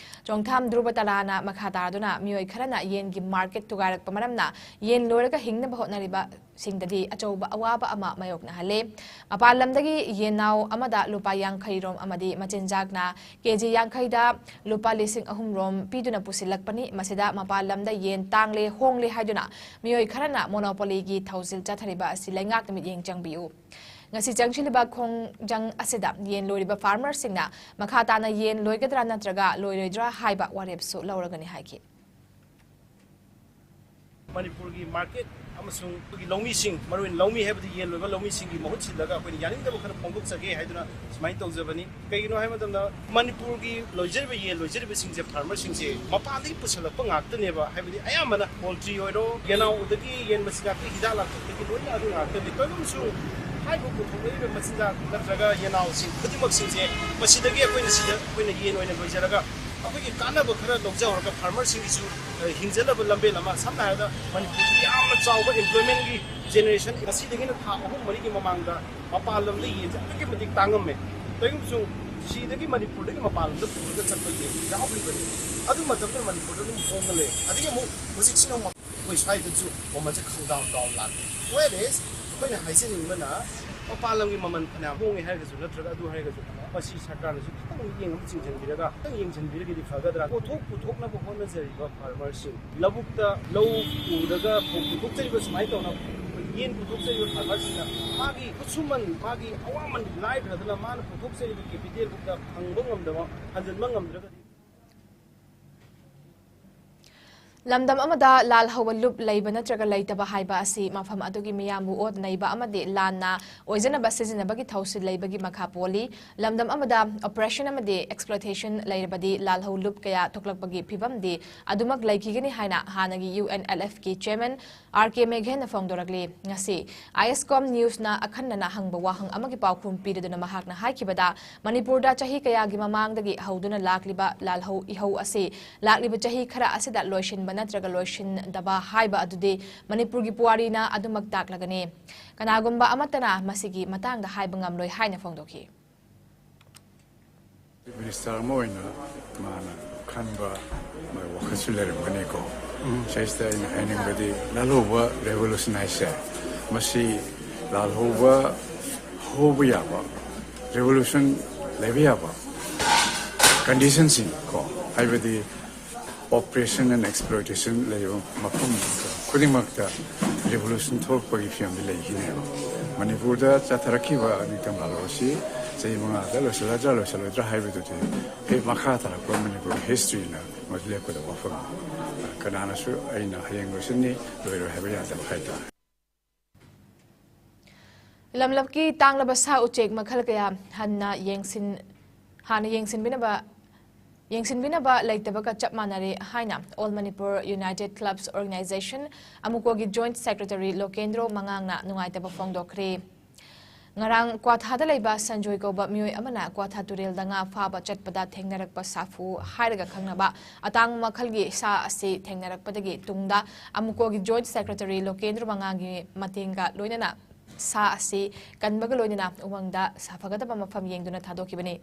ꯆꯣꯡꯊꯥꯝ ꯙ꯭ꯔꯨꯕ ꯇꯂꯥꯅ ꯃꯈꯥ ꯇꯥꯗꯨꯅ ꯃꯤꯑꯣꯏ ꯈꯔꯅ ꯌꯦꯟꯒꯤ market ꯊꯨꯒꯥꯏꯔꯛꯄ ꯃꯔꯝꯅ ꯌꯦꯟ ꯂꯣꯏꯔꯒ ꯍꯤꯡꯅꯕ ꯍꯣꯠꯅꯔꯤꯕ ꯁꯤꯡꯗꯗꯤ ꯑꯆꯧꯕ ꯑꯋꯥꯕ ꯑꯃ ꯃꯥꯌꯣꯛꯅꯍꯜꯂꯦ꯫ ꯃꯄꯥꯟ ꯂꯝꯗꯒꯤ ꯌꯦꯟꯅꯥꯎ ꯑꯃꯗ ꯂꯨꯄꯥ ꯌꯥꯡꯈꯩ ꯔꯣꯝ ꯑꯃꯗꯤ ꯃꯆꯤꯟꯖꯥꯛꯅ ꯀꯦꯖꯤ ꯌꯥꯡꯈꯩꯗ ꯂꯨꯄꯥ ꯂꯤꯁꯤꯡ ꯑꯍꯨꯝ ꯔꯣꯝ ꯄꯤꯗꯨꯅ ꯄꯨꯁꯤꯜꯂꯛꯄꯅꯤ꯫ ꯃꯁꯤꯗ ꯃꯄꯥꯟ ꯂꯝꯗ ꯌꯦꯟ ꯇꯥꯡꯂꯦ, ꯍꯣꯡꯂꯦ ꯍꯥꯏꯗꯨꯅ ꯃꯤꯑꯣꯏ ꯈꯔꯅ monopolyꯒꯤ ꯊꯧꯁꯤꯜ ꯆꯠꯊꯔꯤꯕ ꯑꯁꯤ ꯂꯩꯉꯥꯛꯅ ꯃꯤꯠꯌꯦꯡ ꯆꯪꯕꯤꯌꯨ꯫ ꯉꯁꯤ ꯆꯪꯁꯤꯜꯂꯤꯕ ꯈꯣꯡꯖꯪ ꯑꯁꯤꯗ ꯌꯦꯟ ꯂꯣꯏꯔꯤꯕ farmerꯁꯤꯡꯅ ꯃꯈꯥ ꯇꯥꯅ ꯌꯦꯟ ꯂꯣꯏꯒꯗ꯭ꯔꯥ ꯅꯠꯇ꯭ꯔꯒ ꯂꯣꯏꯔꯣꯏꯗ꯭ꯔꯥ ꯍꯥꯏꯕ ꯋꯥꯔꯦꯞꯁꯨ ꯂꯧꯔꯒꯅꯤ ꯍꯥꯏꯈꯤ꯫ ꯃꯅꯤꯄꯨꯔꯒꯤ market ꯑꯃꯁꯨꯡ ꯑꯩꯈꯣꯏꯒꯤ ꯂꯧꯃꯤꯁꯤꯡ, ꯃꯔꯨꯑꯣꯏꯅ ꯂꯧꯃꯤ ꯍꯥꯏꯕꯗꯤ ꯌꯦꯟ ꯂꯣꯏꯕ ꯂꯧꯃꯤꯁꯤꯡꯒꯤ ꯃꯍꯨꯠ ꯁꯤꯜꯂꯒ ꯑꯩꯈꯣꯏꯅ ꯌꯥꯅꯤꯡꯗꯕ ꯈꯔ ꯐꯣꯡꯗꯣꯛꯆꯒꯦ ꯍꯥꯏꯗꯨꯅ ꯁꯨꯃꯥꯏꯅ ꯇꯧꯖꯕꯅꯤ꯫ ꯀꯩꯒꯤꯅꯣ ꯍꯥꯏꯕ ꯃꯇꯝꯗ, ꯃꯅꯤꯄꯨꯔꯒꯤ ꯂꯣꯏꯖꯔꯤꯕ ꯌꯦꯟ ꯂꯣꯏꯖꯔꯤꯕꯁꯤꯡꯁꯦ, farmerꯁꯤꯡꯁꯦ ꯃꯄꯥꯟꯗꯒꯤ ꯄꯨꯁꯜꯂꯛꯄ ꯉꯥꯛꯇꯅꯦꯕ꯫ ꯍꯥꯏꯕꯗꯤ ꯑꯌꯥꯝꯕꯅ poultry ꯑꯣꯏꯔꯣ, ꯌꯦꯅꯥꯎꯗꯒꯤ ꯌꯦꯟ ꯃꯆꯤꯟꯖꯥꯛꯇꯒꯤ ꯍꯤꯗꯥꯛ ꯂꯥꯡꯊꯛꯇꯒꯤ ꯂꯣꯏꯅ ꯑꯗꯨ ꯉꯥꯛꯇꯅꯤ꯫ ꯇꯧꯏꯒꯨꯝꯕꯁꯨ ꯍꯥꯏꯔꯤꯕ ꯄꯨꯊꯣꯛꯂꯛꯏꯕ ꯃꯆꯤꯟꯖꯥꯛ ꯅꯠꯇ꯭ꯔꯒ ꯌꯦꯅꯥꯎꯁꯤꯡ ꯈꯨꯗꯤꯡꯃꯛꯁꯤꯡꯁꯦ ꯃꯁꯤꯗꯒꯤ ꯑꯩꯈꯣꯏꯅ ꯁꯤꯗ ꯑꯩꯈꯣꯏꯅ ꯌꯦꯟ ꯑꯣꯏꯅ ꯂꯣꯏꯖꯔꯒ ꯑꯩꯈꯣꯏꯒꯤ ꯀꯥꯟꯅꯕ ꯈꯔ ꯂꯧꯖꯍꯧꯔꯒ farmerꯁꯤꯡꯒꯤꯁꯨ, ꯑ, ꯍꯤꯡꯖꯅꯕ ꯂꯝꯕꯦꯜ ꯑꯃ, ꯁꯝꯅ ꯍꯥꯏꯔꯕꯗ ꯃꯅꯤꯄꯨꯔꯗ ꯌꯥꯝꯅ ꯆꯥꯎꯕ employmentꯀꯤ generation, ꯉꯁꯤꯗꯒꯤꯅ ꯊꯥ ꯑꯍꯨꯝ ꯃꯔꯤꯒꯤ ꯃꯃꯥꯡꯗ ꯃꯄꯥꯟ ꯂꯝꯗ ꯌꯦꯟꯁꯦ ꯑꯗꯨꯛꯀꯤ ꯃꯇꯤꯛ ꯇꯥꯡꯉꯝꯃꯦ꯫ ꯀꯩꯒꯨꯝꯕꯁꯨ ꯁꯤꯗꯒꯤ ꯃꯅꯤꯄꯨꯔꯗꯒꯤ ꯃꯄꯥꯟ ꯂꯝꯗ ꯄꯨꯔꯒ ꯆꯠꯄ ꯌꯦꯟ ꯌꯥꯎꯈꯤꯕꯅꯤ꯫ ꯑꯗꯨ ꯃꯇꯝꯗ ꯃꯅꯤꯄꯨꯔꯗ ꯑꯗꯨꯝ ꯍꯣꯡꯉ ꯂꯩ꯫ ꯑꯗꯒꯤ ꯑꯃꯨꯛ ꯍꯧꯖꯤꯛꯁꯤꯅ ꯑꯃꯨꯛ ꯑꯩꯈꯣꯏ ꯁ꯭ꯋꯥꯏꯗꯁꯨ ꯃꯃꯜꯁꯦ ꯈꯪꯗꯥꯎ ꯗꯥꯎꯟ ꯂꯥꯛꯑꯦ꯫ Whereas ꯑꯩꯈꯣꯏꯅ ꯍꯥꯏꯖꯅꯤꯡꯕꯅ ꯃꯄꯥꯟ ꯂꯝꯒꯤ ꯃꯃꯜ ꯐꯅꯌꯥꯝ ꯍꯣꯡꯉꯦ ꯍꯥꯏꯔꯒꯁꯨ ꯅꯠꯇ꯭ꯔꯒ ꯑꯗꯨ ꯍꯥꯏꯔꯒꯁꯨ ꯃꯁꯤ ꯁꯔꯀꯥꯔꯅꯁꯨ ꯈꯤꯇꯪ ꯃꯤꯠꯌꯦꯡ ꯑꯃ ꯆꯤꯡꯁꯤꯟꯕꯤꯔꯒ ꯈꯤꯇꯪ ꯌꯦꯡꯁꯤꯟꯕꯤꯔꯒꯗꯤ ꯐꯒꯗ꯭ꯔꯥ? ꯄꯣꯠꯊꯣꯛ ꯄꯨꯊꯣꯛꯅꯕ ꯍꯣꯠꯅꯖꯔꯤꯕ farmerꯁꯤꯡ, ꯂꯧꯕꯨꯛꯇ ꯂꯧ ꯎꯔꯒ ꯐꯧ ꯄꯨꯊꯣꯛꯆꯔꯤꯕ ꯁꯨꯃꯥꯏꯅ ꯇꯧꯅ ꯌꯦꯟ ꯄꯨꯊꯣꯛꯆꯔꯤꯕ farmerꯁꯤꯡꯅ ꯃꯥꯒꯤ ꯈꯨꯠꯁꯨꯃꯟ, ꯃꯥꯒꯤ ꯑꯋꯥꯃꯟ ꯂꯥꯏꯈ꯭ꯔꯗꯅ ꯃꯥꯅ ꯄꯨꯊꯣꯛꯆꯔꯤꯕ capitalꯕꯨꯛꯇ ꯐꯪꯕ ꯉꯝꯗꯕ, ꯍꯟꯖꯤꯟꯕ ꯉꯝꯗ꯭ꯔꯒꯗꯤ ꯂꯝꯗꯝ ꯑꯃꯗ ꯂꯥꯜꯍꯧꯕ ꯂꯨꯞ ꯂꯩꯕ ꯅꯠꯇ꯭ꯔꯒ ꯂꯩꯇꯕ ꯍꯥꯏꯕ ꯑꯁꯤ ꯃꯐꯝ ꯑꯗꯨꯒꯤ ꯃꯤꯌꯥꯝꯕꯨ ꯑꯣꯠ ꯅꯩꯕ ꯑꯃꯗꯤ ꯂꯥꯟꯅ ꯑꯣꯏꯖꯅꯕ ꯁꯤꯖꯤꯟꯅꯕꯒꯤ ꯊꯧꯁꯤꯜ ꯂꯩꯕꯒꯤ ꯃꯈꯥ ꯄꯣꯜꯂꯤ꯫ ꯂꯝꯗꯝ ꯑꯃꯗ oppression ꯑꯃꯗꯤ exploitation ꯂꯩꯔꯕꯗꯤ ꯂꯥꯜꯍꯧ ꯂꯨꯞ ꯀꯌꯥ ꯊꯣꯛꯂꯛꯄꯒꯤ ꯐꯤꯕꯝꯗꯤ ꯑꯗꯨꯃꯛ ꯂꯩꯈꯤꯒꯅꯤ ꯍꯥꯏꯅ ꯍꯥꯟꯅꯒꯤ U N L F ꯀꯤ chairman R K Meghen ꯅ ꯐꯣꯡꯗꯣꯔꯛꯂꯤ꯫ ꯉꯁꯤ ISCOM News ꯅ ꯑꯈꯟꯅꯅ ꯍꯪꯕ ꯋꯥꯍꯪ ꯑꯃꯒꯤ ꯄꯥꯎꯈꯨꯝ ꯄꯤꯔꯗꯨꯅ ꯃꯍꯥꯛꯅ ꯍꯥꯏꯈꯤꯕꯗ, ꯃꯅꯤꯄꯨꯔꯗ ꯆꯍꯤ ꯀꯌꯥꯒꯤ ꯃꯃꯥꯡꯗꯒꯤ ꯍꯧꯗꯨꯅ ꯂꯥꯛꯂꯤꯕ ꯂꯥꯜꯍꯧ ꯏꯍꯧ ꯑꯁꯤ ꯂꯥꯛꯂꯤꯕ ꯆꯍꯤ ꯈꯔ ꯑꯁꯤꯗ ꯂꯣꯏꯁꯤꯟꯕ ꯅꯠꯇ꯭ꯔꯒ ꯂꯣꯏꯁꯤꯟꯗꯕ ꯍꯥꯏꯕ ꯑꯗꯨꯗꯤ ꯃꯅꯤꯄꯨꯔꯒꯤ ꯄꯨꯋꯥꯔꯤꯅ ꯑꯗꯨꯃꯛ ꯇꯥꯛꯂꯒꯅꯤ꯫ ꯀꯅꯥꯒꯨꯝꯕ ꯑꯃꯠꯇꯅ ꯃꯁꯤꯒꯤ ꯃꯇꯥꯡꯗ ꯍꯥꯏꯕ ꯉꯝꯂꯣꯏ ꯍꯥꯏꯅ ꯐꯣꯡꯗꯣꯛꯈꯤ꯫ ꯃꯤꯅꯤꯁꯇꯔ ꯑꯃ ꯑꯣꯏꯅ ꯃꯥꯅ ꯈꯟꯕ ꯃꯥꯒꯤ ꯋꯥꯈꯜꯁꯨ ꯂꯩꯔꯝꯒꯅꯤꯀꯣ꯫ ꯁꯤꯗꯩꯁꯤꯗ ꯑꯩꯅ ꯍꯥꯏꯅꯤꯡꯕꯗꯤ, ꯂꯥꯜꯍꯧꯕ revolution ꯍꯥꯏꯁꯦ, ꯃꯁꯤ ꯂꯥꯜꯍꯧꯕ ꯍꯧꯕ ꯌꯥꯕ, revolution ꯂꯩꯕ ꯌꯥꯕ condition ꯁꯤꯡ ꯀꯣ, ꯍꯥꯏꯕꯗꯤ oppression and exploitation ꯂꯩꯕ ꯃꯐꯝ ꯈꯨꯗꯤꯡꯃꯛꯇ revolution ꯊꯣꯛꯂꯛꯄꯒꯤ ꯐꯤꯕꯝꯗꯤ ꯂꯩꯈꯤꯅꯦꯕ꯫ ꯃꯅꯤꯄꯨꯔꯗ ꯆꯠꯊꯔꯛꯈꯤꯕ ꯅꯤꯡꯇꯝ ꯂꯥꯜꯍꯧ ꯑꯁꯤ ꯆꯍꯤ ꯃꯉꯥꯗ ꯂꯣꯏꯁꯤꯜꯂꯗ꯭ꯔꯥ ꯂꯣꯏꯁꯤꯜꯂꯣꯏꯗ꯭ꯔꯥ ꯍꯥꯏꯕꯗꯨꯗꯤ ꯑꯩ ꯃꯈꯥ ꯇꯥꯔꯛꯄ ꯃꯅꯤꯄꯨꯔ history ꯅ ꯃꯗꯨ ꯂꯦꯞꯀꯗꯕ ꯋꯥꯐꯝꯅꯤ꯫ ꯀꯅꯥꯅꯁꯨ ꯑꯩꯅ ꯍꯌꯦꯡ ꯂꯣꯏꯁꯤꯟꯅꯤ, ꯂꯣꯏꯔꯣꯏ ꯍꯥꯏꯕ ꯌꯥꯗꯕ ꯍꯥꯏꯇꯥꯔꯦ꯫ ꯂꯝꯂꯛꯀꯤ ꯇꯥꯡꯂꯕ ꯁꯥ ꯎꯆꯦꯛ ꯃꯈꯜ ꯀꯌꯥ ꯍꯟꯅ ꯌꯦꯡꯁꯤꯟ-, ꯍꯥꯟꯅ ꯌꯦꯡꯁꯤꯟꯕꯤꯅꯕ, ꯌꯦꯡꯁꯤꯟꯕꯤꯅꯕ ꯂꯩꯇꯕꯒ ꯆꯞ ꯃꯥꯟꯅꯔꯦ ꯍꯥꯏꯅ All Manipur United Clubs Organization, ꯑꯃꯨꯀꯣꯒꯤ Joint Secretary ꯂꯣꯀꯦꯟꯗ꯭ꯔꯣ ꯃꯉꯥꯡꯅ ꯅꯨꯡꯉꯥꯏꯇꯕ ꯐꯣꯡꯗꯣꯛꯈ꯭ꯔꯦ꯫ ꯉꯔꯥꯡ ꯀ꯭ꯋꯥꯊꯥꯗ ꯂꯩꯕ ꯁꯟꯖꯣꯏ ꯀꯧꯕ ꯃꯤꯑꯣꯏ ꯑꯃꯅ ꯀ꯭ꯋꯥꯊꯥ ꯇꯨꯔꯦꯜꯗ ꯉꯥ ꯐꯥꯕ ꯆꯠꯄꯗ ꯊꯦꯡꯅꯔꯛꯄ ꯁꯥꯐꯨ ꯍꯥꯏꯔꯒ ꯈꯪꯅꯕ ꯑꯇꯥꯡꯕ ꯃꯈꯜꯒꯤ ꯁꯥ ꯑꯁꯤ ꯊꯦꯡꯅꯔꯛꯄꯗꯒꯤ ꯇꯨꯡꯗ ꯑꯃꯨꯀꯣꯒꯤ Joint Secretary ꯂꯣꯀꯦꯟꯗ꯭ꯔꯣ ꯃꯉꯥꯡꯒꯤ ꯃꯇꯦꯡꯒ ꯂꯣꯏꯅꯅ ꯁꯥ ꯑꯁꯤ ꯀꯟꯕꯒ ꯂꯣꯏꯅꯅ ꯎꯃꯪꯗ ꯁꯥꯐꯒꯗꯕ ꯃꯐꯝ ꯌꯦꯡꯗꯨꯅ ꯊꯥꯗꯣꯛꯈꯤꯕꯅꯤ꯫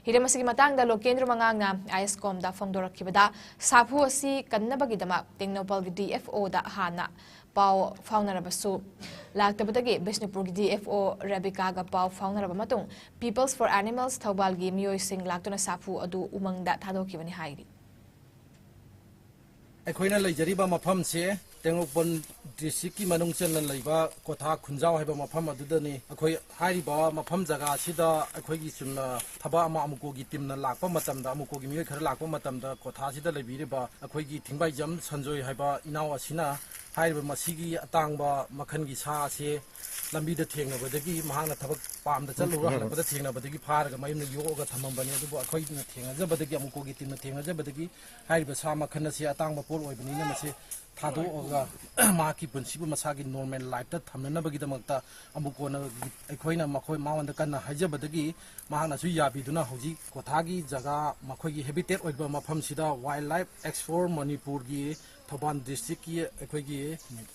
ꯍꯤꯔꯝ ꯑꯁꯤꯒꯤ ꯃꯇꯥꯡꯗ ꯂꯣꯀꯦꯟꯗ꯭ꯔꯣ ꯃꯉꯥꯡꯅ ISCOM ꯗ ꯐꯣꯡꯗꯣꯔꯛꯈꯤꯕꯗ, ꯁꯥꯐꯨ ꯑꯁꯤ ꯀꯟꯅꯕꯒꯤꯗꯃꯛ ꯇꯦꯡꯅꯧꯄꯜꯒꯤ D F O ꯗ ꯍꯥꯟꯅ ꯄꯥꯎ ꯐꯥꯎꯅꯔꯕꯁꯨ ꯂꯥꯛꯇꯕꯗꯒꯤ ꯕꯤꯁꯅꯨꯄꯨꯔꯒꯤ D F O ꯔꯦꯕꯤꯀꯥꯒ ꯄꯥꯎ ꯐꯥꯎꯅꯔꯕ ꯃꯇꯨꯡ Peoples for Animals ꯊꯧꯕꯥꯜꯒꯤ ꯃꯤꯑꯣꯏꯁꯤꯡ ꯂꯥꯛꯇꯨꯅ ꯁꯥꯐꯨ ꯑꯗꯨ ꯎꯃꯪꯗ ꯊꯥꯗꯣꯛꯈꯤꯕꯅꯤ ꯍꯥꯏꯔꯤ꯫ ꯑꯩꯈꯣꯏꯅ ꯂꯩꯖꯔꯤꯕ ꯃꯐꯝꯁꯦ ꯇꯦꯡꯅꯧꯄꯜ ꯗꯤꯁꯇ꯭ꯔꯤꯛꯀꯤ ꯃꯅꯨꯡ ꯆꯟꯅ ꯂꯩꯕ ꯀꯣꯊꯥ ꯈꯨꯟꯖꯥꯎ ꯍꯥꯏꯕ ꯃꯐꯝ ꯑꯗꯨꯗꯅꯤ꯫ ꯑꯩꯈꯣꯏ ꯍꯥꯏꯔꯤꯕ ꯃꯐꯝ ꯖꯒꯥ ꯑꯁꯤꯗ ꯑꯩꯈꯣꯏꯒꯤ ꯆꯨꯝꯅ ꯊꯕꯛ ꯑꯃ ꯑꯃꯨꯀꯣꯒꯤ ꯇꯤꯝꯅ ꯂꯥꯛꯄ ꯃꯇꯝꯗ, ꯑꯃꯨꯀꯣꯒꯤ ꯃꯤꯑꯣꯏ ꯈꯔ ꯂꯥꯛꯄ ꯃꯇꯝꯗ, ꯀꯣꯊꯥꯁꯤꯗ ꯂꯩꯕꯤꯔꯤꯕ ꯑꯩꯈꯣꯏꯒꯤ ꯊꯤꯡꯕꯥꯏꯖꯝ ꯁꯟꯖꯣꯏ ꯍꯥꯏꯕ ꯏꯅꯥꯎ ꯑꯁꯤꯅ ꯍꯥꯏꯔꯤꯕ ꯃꯁꯤꯒꯤ ꯑꯇꯥꯡꯕ ꯃꯈꯜꯒꯤ ꯁꯥ ꯑꯁꯤ ꯂꯝꯕꯤꯗ ꯊꯦꯡꯅꯕꯗꯒꯤ, ꯃꯍꯥꯛꯅ ꯊꯕꯛ ꯄꯥꯝꯗ ꯆꯠꯂꯨꯔ ꯍꯜꯂꯛꯄꯗ ꯊꯦꯡꯅꯕꯗꯒꯤ ꯐꯥꯔꯒ ꯃꯌꯨꯝꯗ ꯌꯣꯛꯑꯒ ꯊꯝꯃꯝꯕꯅꯤ꯫ ꯑꯗꯨꯕꯨ ꯑꯩꯈꯣꯏꯅ ꯊꯦꯡꯅꯖꯕꯗꯒꯤ, ꯑꯃꯨꯀꯣꯒꯤ ꯇꯤꯝꯅ ꯊꯦꯡꯅꯖꯕꯗꯒꯤ, ꯍꯥꯏꯔꯤꯕ ꯁꯥ ꯃꯈꯜ ꯑꯁꯤ ꯑꯇꯥꯡꯕ ꯄꯣꯠ ꯑꯣꯏꯕꯅꯤꯅ ꯃꯁꯤ ꯊꯥꯗꯣꯛꯑꯒ ꯃꯍꯥꯛꯀꯤ ꯄꯨꯟꯁꯤꯕꯨ ꯃꯁꯥꯒꯤ ꯅꯣꯔꯃꯦꯜ ꯂꯥꯏꯐꯇ ꯊꯝꯅꯅꯕꯒꯤꯗꯃꯛꯇ ꯑꯃꯨꯛ ꯀꯣꯟꯅ ꯑꯩꯈꯣꯏꯅ ꯃꯈꯣꯏ, ꯃꯉꯣꯟꯗ ꯀꯟꯅ ꯍꯥꯏꯖꯕꯗꯒꯤ ꯃꯍꯥꯛꯅꯁꯨ ꯌꯥꯕꯤꯗꯨꯅ ꯍꯧꯖꯤꯛ ꯀꯣꯊꯥꯒꯤ ꯖꯒꯥ, ꯃꯈꯣꯏꯒꯤ ꯍꯦꯕꯤꯇꯦꯠ ꯑꯣꯏꯕ ꯃꯐꯝꯁꯤꯗ ꯋꯥꯏꯜ ꯂꯥꯏꯐ ꯑꯦꯛꯁꯄꯣꯔ ꯃꯅꯤꯄꯨꯔꯒꯤ ꯊꯧꯕꯥꯜ ꯗꯤꯁꯇ꯭ꯔꯤꯛꯀꯤ ꯑꯩꯈꯣꯏꯒꯤ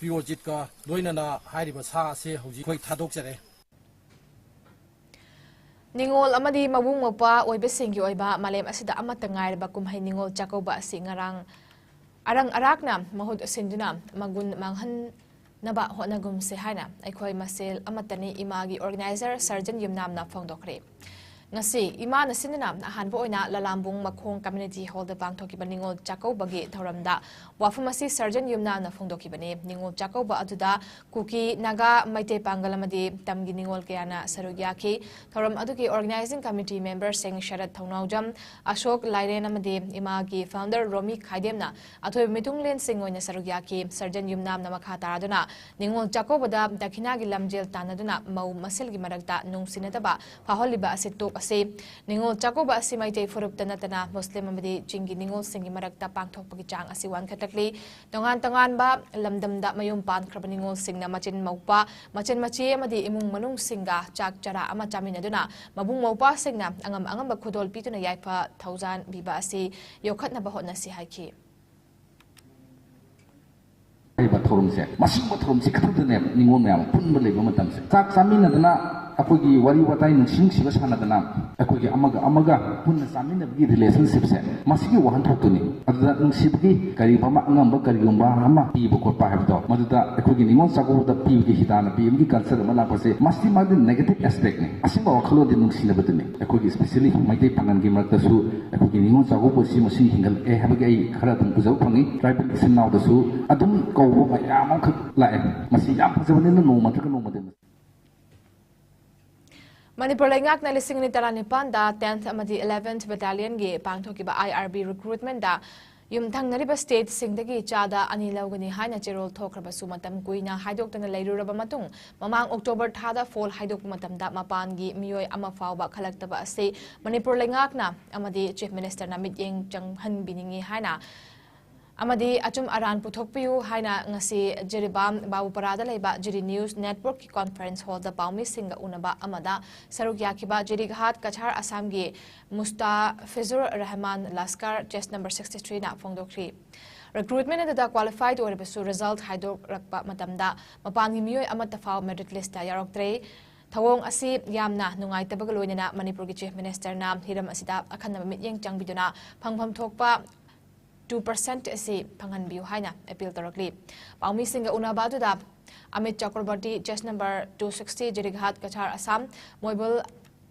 ꯄꯤꯌꯣꯖꯤꯠꯀ ꯂꯣꯏꯅꯅ ꯍꯥꯏꯔꯤꯕ ꯁꯥ ꯑꯁꯦ ꯍꯧꯖꯤꯛ ꯑꯩꯈꯣꯏ ꯊꯥꯗꯣꯛꯆꯔꯦ꯫ ꯅꯤꯉꯣꯜ ꯑꯃꯗꯤ ꯃꯕꯨꯡ ꯃꯧꯄ꯭ꯋꯥ ꯑꯣꯏꯕꯁꯤꯡꯒꯤ ꯑꯣꯏꯕ ꯃꯥꯂꯦꯝ ꯑꯁꯤꯗ ꯑꯃꯠꯇ ꯉꯥꯏꯔꯕ ꯀꯨꯝꯍꯩ ꯅꯤꯉꯣꯜ ꯆꯥꯛꯀꯧꯕ ꯑꯁꯤ ꯉꯔꯥꯡ ꯑꯔꯪ ꯑꯔꯥꯛꯅ ꯃꯍꯨꯠ ꯁꯤꯟꯗꯨꯅ ꯃꯒꯨꯟ ꯃꯥꯡꯍꯟꯅꯕ ꯍꯣꯠꯅꯒꯨꯝꯁꯦ ꯍꯥꯏꯅ ꯑꯩꯈꯣꯏ ꯃꯁꯦꯜ ꯑꯃꯠꯇꯅꯤ ꯏꯃꯥꯒꯤ ꯑꯣꯔꯒꯅꯥꯏꯖꯔ ꯁꯔꯖꯟ ꯌꯨꯝꯅꯥꯝꯅ ꯐꯣꯡꯗꯣꯛꯈ꯭ꯔꯦ꯫ ꯉꯁꯤ ꯏꯃꯥꯅ ꯁꯤꯟꯗꯨꯅ ꯑꯍꯥꯟꯕ ꯑꯣꯏꯅ ꯂꯂꯥꯝꯕꯨꯡ ꯃꯈꯣꯡ ꯀꯝꯃ꯭ꯌꯨꯅꯤꯇꯤ ꯍꯣꯜꯗ ꯄꯥꯡꯊꯣꯛꯈꯤꯕ ꯅꯤꯉꯣꯜ ꯆꯥꯛꯀꯧꯕꯒꯤ ꯊꯧꯔꯝꯗ ꯋꯥꯐꯝ ꯑꯁꯤ ꯁꯔꯖꯟ ꯌꯨꯝꯅꯥꯝꯅ ꯐꯣꯡꯗꯣꯛꯈꯤꯕꯅꯤ꯫ ꯅꯤꯉꯣꯜ ꯆꯥꯛꯀꯧꯕ ꯑꯗꯨꯗ ꯀꯨꯀꯤ, ꯅꯥꯒꯥ, ꯃꯩꯇꯩ ꯄꯥꯡꯒꯜ ꯑꯃꯗꯤ ꯇꯝꯒꯤ ꯅꯤꯉꯣꯜ ꯀꯌꯥꯅ ꯁꯔꯨꯛ ꯌꯥꯈꯤ꯫ ꯊꯧꯔꯝ ꯑꯗꯨꯒꯤ ꯑꯣꯔꯒꯅꯥꯏꯖꯤꯡ ꯀꯃꯤꯇꯤ ꯃꯦꯝꯕꯔꯁꯤꯡ ꯁꯔꯠ ꯊꯧꯅꯥꯎꯖꯝ, ꯑꯁꯣꯛ ꯂꯥꯏꯔꯦꯟ ꯑꯃꯗꯤ ꯏꯃꯥꯒꯤ ꯐꯥꯎꯟꯗꯔ ꯔꯣꯃꯤ ꯈꯥꯏꯗꯦꯝꯅ ꯑꯊꯣꯏꯕ ꯃꯤꯊꯨꯡꯂꯦꯟꯁꯤꯡ ꯑꯣꯏꯅ ꯁꯔꯨꯛ ꯌꯥꯈꯤ꯫ ꯁꯔꯖꯟ ꯌꯨꯝꯅꯥꯝꯅ ꯃꯈꯥ ꯇꯥꯔꯗꯨꯅ ꯅꯤꯉꯣꯜ ꯆꯥꯛꯀꯧꯕꯗ ꯗꯈꯤꯅꯥꯒꯤ ꯂꯝꯖꯦꯜ ꯇꯥꯟꯅꯗꯨꯅ ꯃꯧ ꯃꯁꯦꯜꯒꯤ ꯃꯔꯛꯇ ꯅꯨꯡꯁꯤꯅꯗꯕ ꯐꯥꯎꯍꯜꯂꯤꯕ ꯑꯁꯤ ꯇꯣꯛ ꯑꯁꯤ꯫ ꯅꯤꯉꯣꯜ ꯆꯥꯛꯀꯧꯕ ꯑꯁꯤ ꯃꯩꯇꯩ ꯐꯨꯔꯨꯞꯇ ꯅꯠꯇꯅ ꯃꯨꯁꯂꯤꯝ ꯑꯃꯗꯤ ꯆꯤꯡꯒꯤ ꯅꯤꯉꯣꯜꯁꯤꯡꯒꯤ ꯃꯔꯛꯇ ꯄꯥꯡꯊꯣꯛꯄꯒꯤ ꯆꯥꯡ ꯑꯁꯤ ꯋꯥꯟꯈꯠꯂꯛꯂꯤ꯫ ꯇꯣꯉꯥꯟ ꯇꯣꯉꯥꯟꯕ ꯂꯝꯗꯝꯗ ꯃꯌꯨꯝ ꯄꯥꯟꯈ꯭ꯔꯕ ꯅꯤꯉꯣꯜꯁꯤꯡꯅ ꯃꯆꯤꯟ ꯃꯧꯄ꯭ꯋꯥ, ꯃꯆꯟ ꯃꯆꯦ ꯑꯃꯗꯤ ꯏꯃꯨꯡ ꯃꯅꯨꯡꯁꯤꯡꯒ ꯆꯥꯛ ꯆꯔꯥ ꯑꯃ ꯆꯥꯃꯤꯟꯅꯗꯨꯅ ꯃꯕꯨꯡ ꯃꯧꯄ꯭ꯋꯥꯁꯤꯡꯅ ꯑꯉꯝ ꯑꯉꯝꯕ ꯈꯨꯗꯣꯜ ꯄꯤꯗꯨꯅ ꯌꯥꯏꯐ ꯊꯧꯖꯥꯟ ꯄꯤꯕ ꯑꯁꯤ ꯌꯣꯛꯈꯠꯅꯕ ꯍꯣꯠꯅꯁꯤ ꯍꯥꯏꯈꯤ꯫ ꯍꯥꯏꯔꯤꯕ ꯊꯧꯔꯝꯁꯦ, ꯃꯁꯤꯒꯨꯝꯕ ꯊꯧꯔꯝꯁꯦ ꯈꯛꯇꯗꯅꯦꯕ ꯅꯤꯉꯣꯜ ꯃꯌꯥꯝ ꯄꯨꯟꯕ ꯂꯩꯕ ꯃꯇꯝꯁꯦ꯫ ꯆꯥꯛ ꯆꯥꯃꯤꯟꯅꯗꯅ ꯑꯩꯈꯣꯏꯒꯤ ꯋꯥꯔꯤ ꯋꯥꯇꯥꯏ ꯅꯨꯡꯁꯤ ꯅꯨꯡꯁꯤꯕ ꯁꯥꯟꯅꯗꯅ ꯑꯩꯈꯣꯏꯒꯤ ꯑꯃꯒ ꯑꯃꯒ ꯄꯨꯟꯅ ꯆꯥꯃꯤꯟꯅꯕꯒꯤ relationshipꯁꯦ ꯃꯁꯤꯒꯤ ꯋꯥꯍꯟꯊꯣꯛꯇꯨꯅꯤ꯫ ꯑꯗꯨꯗ ꯅꯨꯡꯁꯤꯕꯒꯤ ꯀꯔꯤꯒꯨꯝꯕ ꯑꯃ, ꯑꯉꯝꯕ ꯀꯔꯤꯒꯨꯝꯕ ꯑꯃ ꯄꯤꯕ ꯈꯣꯠꯄ ꯍꯥꯏꯕꯗꯣ, ꯃꯗꯨꯗ ꯑꯩꯈꯣꯏꯒꯤ ꯅꯤꯉꯣꯜ ꯆꯥꯛꯀꯧꯕꯗ ꯄꯤꯕꯒꯤ ꯍꯤꯗꯥꯟꯅ ꯄꯤꯕꯒꯤ culture ꯑꯃ ꯂꯥꯛꯄꯁꯦ, ꯃꯁꯤ ꯃꯥꯗꯤ negative aspectꯅꯤ꯫ ꯑꯁꯦꯡꯕ ꯋꯥꯈꯜꯂꯣꯟꯗꯤ ꯅꯨꯡꯁꯤꯅꯕꯗꯨꯅꯤ꯫ ꯑꯩꯈꯣꯏꯒꯤ especially ꯃꯩꯇꯩ ꯄꯥꯉꯜꯒꯤ ꯃꯔꯛꯇꯁꯨ ꯑꯩꯈꯣꯏꯒꯤ ꯅꯤꯉꯣꯜ ꯆꯥꯛꯀꯧꯕ ꯑꯁꯤ ꯃꯁꯤ ꯍꯦꯟꯒꯠꯂꯛꯑꯦ ꯍꯥꯏꯕꯒꯤ ꯑꯩ ꯈꯔ ꯑꯗꯨꯝ ꯎꯖꯕ ꯐꯪꯉꯤ꯫ Tribal ꯏꯆꯤꯟ ꯏꯅꯥꯎꯗꯁꯨ ꯑꯗꯨꯝ ꯀꯧꯕ ꯃꯌꯥꯝ ꯑꯃꯈꯛ ꯂꯥꯛꯑꯦ꯫ ꯃꯁꯤ ꯌꯥꯝ ꯐꯖꯕꯅꯤꯅ ꯅꯣꯡꯃ ꯅꯠꯇ꯭ꯔꯒ ꯅꯣꯡꯃꯗꯤ ꯃꯅꯤꯄꯨꯔ ꯂꯩꯉꯥꯛꯅ ꯂꯤꯁꯤꯡ ꯑꯅꯤ ꯇꯔꯥꯅꯤꯄꯥꯟꯗ tenth ꯑꯃꯗꯤ eleventh Battalionꯒꯤ ꯄꯥꯡꯊꯣꯛꯈꯤꯕ I R B recruitmentꯗ ꯌꯨꯝꯊꯪꯅꯔꯤꯕ stateꯁꯤꯡꯗꯒꯤ ꯆꯥꯗ ꯑꯅꯤ ꯂꯧꯒꯅꯤ ꯍꯥꯏꯅ ꯆꯦꯔꯣꯜ ꯊꯣꯛꯈ꯭ꯔꯕꯁꯨ, ꯃꯇꯝ ꯀꯨꯏꯅ ꯍꯥꯏꯗꯣꯛꯇꯅ ꯂꯩꯔꯨꯔꯕ ꯃꯇꯨꯡ, ꯃꯃꯥꯡ October ꯊꯥꯗ ꯐꯣꯜ ꯍꯥꯏꯗꯣꯛꯄ ꯃꯇꯝꯗ ꯃꯄꯥꯟꯒꯤ ꯃꯤꯑꯣꯏ ꯑꯃ ꯐꯥꯎꯕ ꯈꯜꯂꯛꯇꯕ ꯑꯁꯤ ꯃꯅꯤꯄꯨꯔ ꯂꯩꯉꯥꯛꯅ ꯑꯃꯗꯤ Chief Ministerꯅ ꯃꯤꯠꯌꯦꯡ ꯆꯪꯍꯟꯕꯤꯅꯤꯡꯏ ꯍꯥꯏꯅ ꯑꯃꯗꯤ ꯑꯆꯨꯝ ꯑꯔꯥꯟ ꯄꯨꯊꯣꯛꯄꯤꯌꯨ ꯍꯥꯏꯅ ꯉꯁꯤ ꯖꯤꯔꯤꯕꯥꯝ ꯕꯥꯕꯨꯄꯔꯥꯗ ꯂꯩꯕ ꯖꯤꯔꯤ News Networkꯀꯤ conference hallꯗ ꯄꯥꯎꯃꯤꯁꯤꯡꯒ ꯎꯅꯕ ꯑꯃꯗ ꯁꯔꯨꯛ ꯌꯥꯈꯤꯕ ꯖꯤꯔꯤꯘꯥꯠ ꯀꯆꯥꯔ ꯑꯁꯥꯝꯒꯤ ꯃꯨꯁꯇꯥꯐꯤꯖꯨꯔ ꯔꯍꯃꯥꯟ ꯂꯥꯁꯀꯥꯔ, chest number sixty threeꯅ ꯐꯣꯡꯗꯣꯛꯈꯤ꯫ Recruitment ꯑꯗꯨꯗ qualified ꯑꯣꯏꯔꯕꯁꯨ result ꯍꯥꯏꯗꯣꯔꯛꯄ ꯃꯇꯝꯗ ꯃꯄꯥꯟꯒꯤ ꯃꯤꯑꯣꯏ ꯑꯃꯠꯇ ꯐꯥꯎ merit listꯇ ꯌꯥꯎꯔꯛꯇ꯭ꯔꯦ꯫ ꯊꯧꯑꯣꯡ ꯑꯁꯤ ꯌꯥꯝꯅ ꯅꯨꯡꯉꯥꯏꯇꯕꯒ ꯂꯣꯏꯅꯅ ꯃꯅꯤꯄꯨꯔꯒꯤ Chief Ministerꯅ ꯍꯤꯔꯝ ꯑꯁꯤꯗ ꯑꯈꯟꯅꯕ ꯃꯤꯠꯌꯦꯡ ꯆꯪꯕꯤꯗꯨꯅ ꯐꯪꯐꯝ ꯊꯣꯛꯄ two percent ꯑꯁꯤ ꯐꯪꯍꯟꯕꯤꯌꯨ ꯍꯥꯏꯅ appeal ꯇꯧꯔꯛꯂꯤ꯫ ꯄꯥꯎꯃꯤꯁꯤꯡꯒ ꯎꯅꯕ ꯑꯗꯨꯗ Amit Chakraborty, chest number two sixty, Jirighat Cachar Assam, Moibul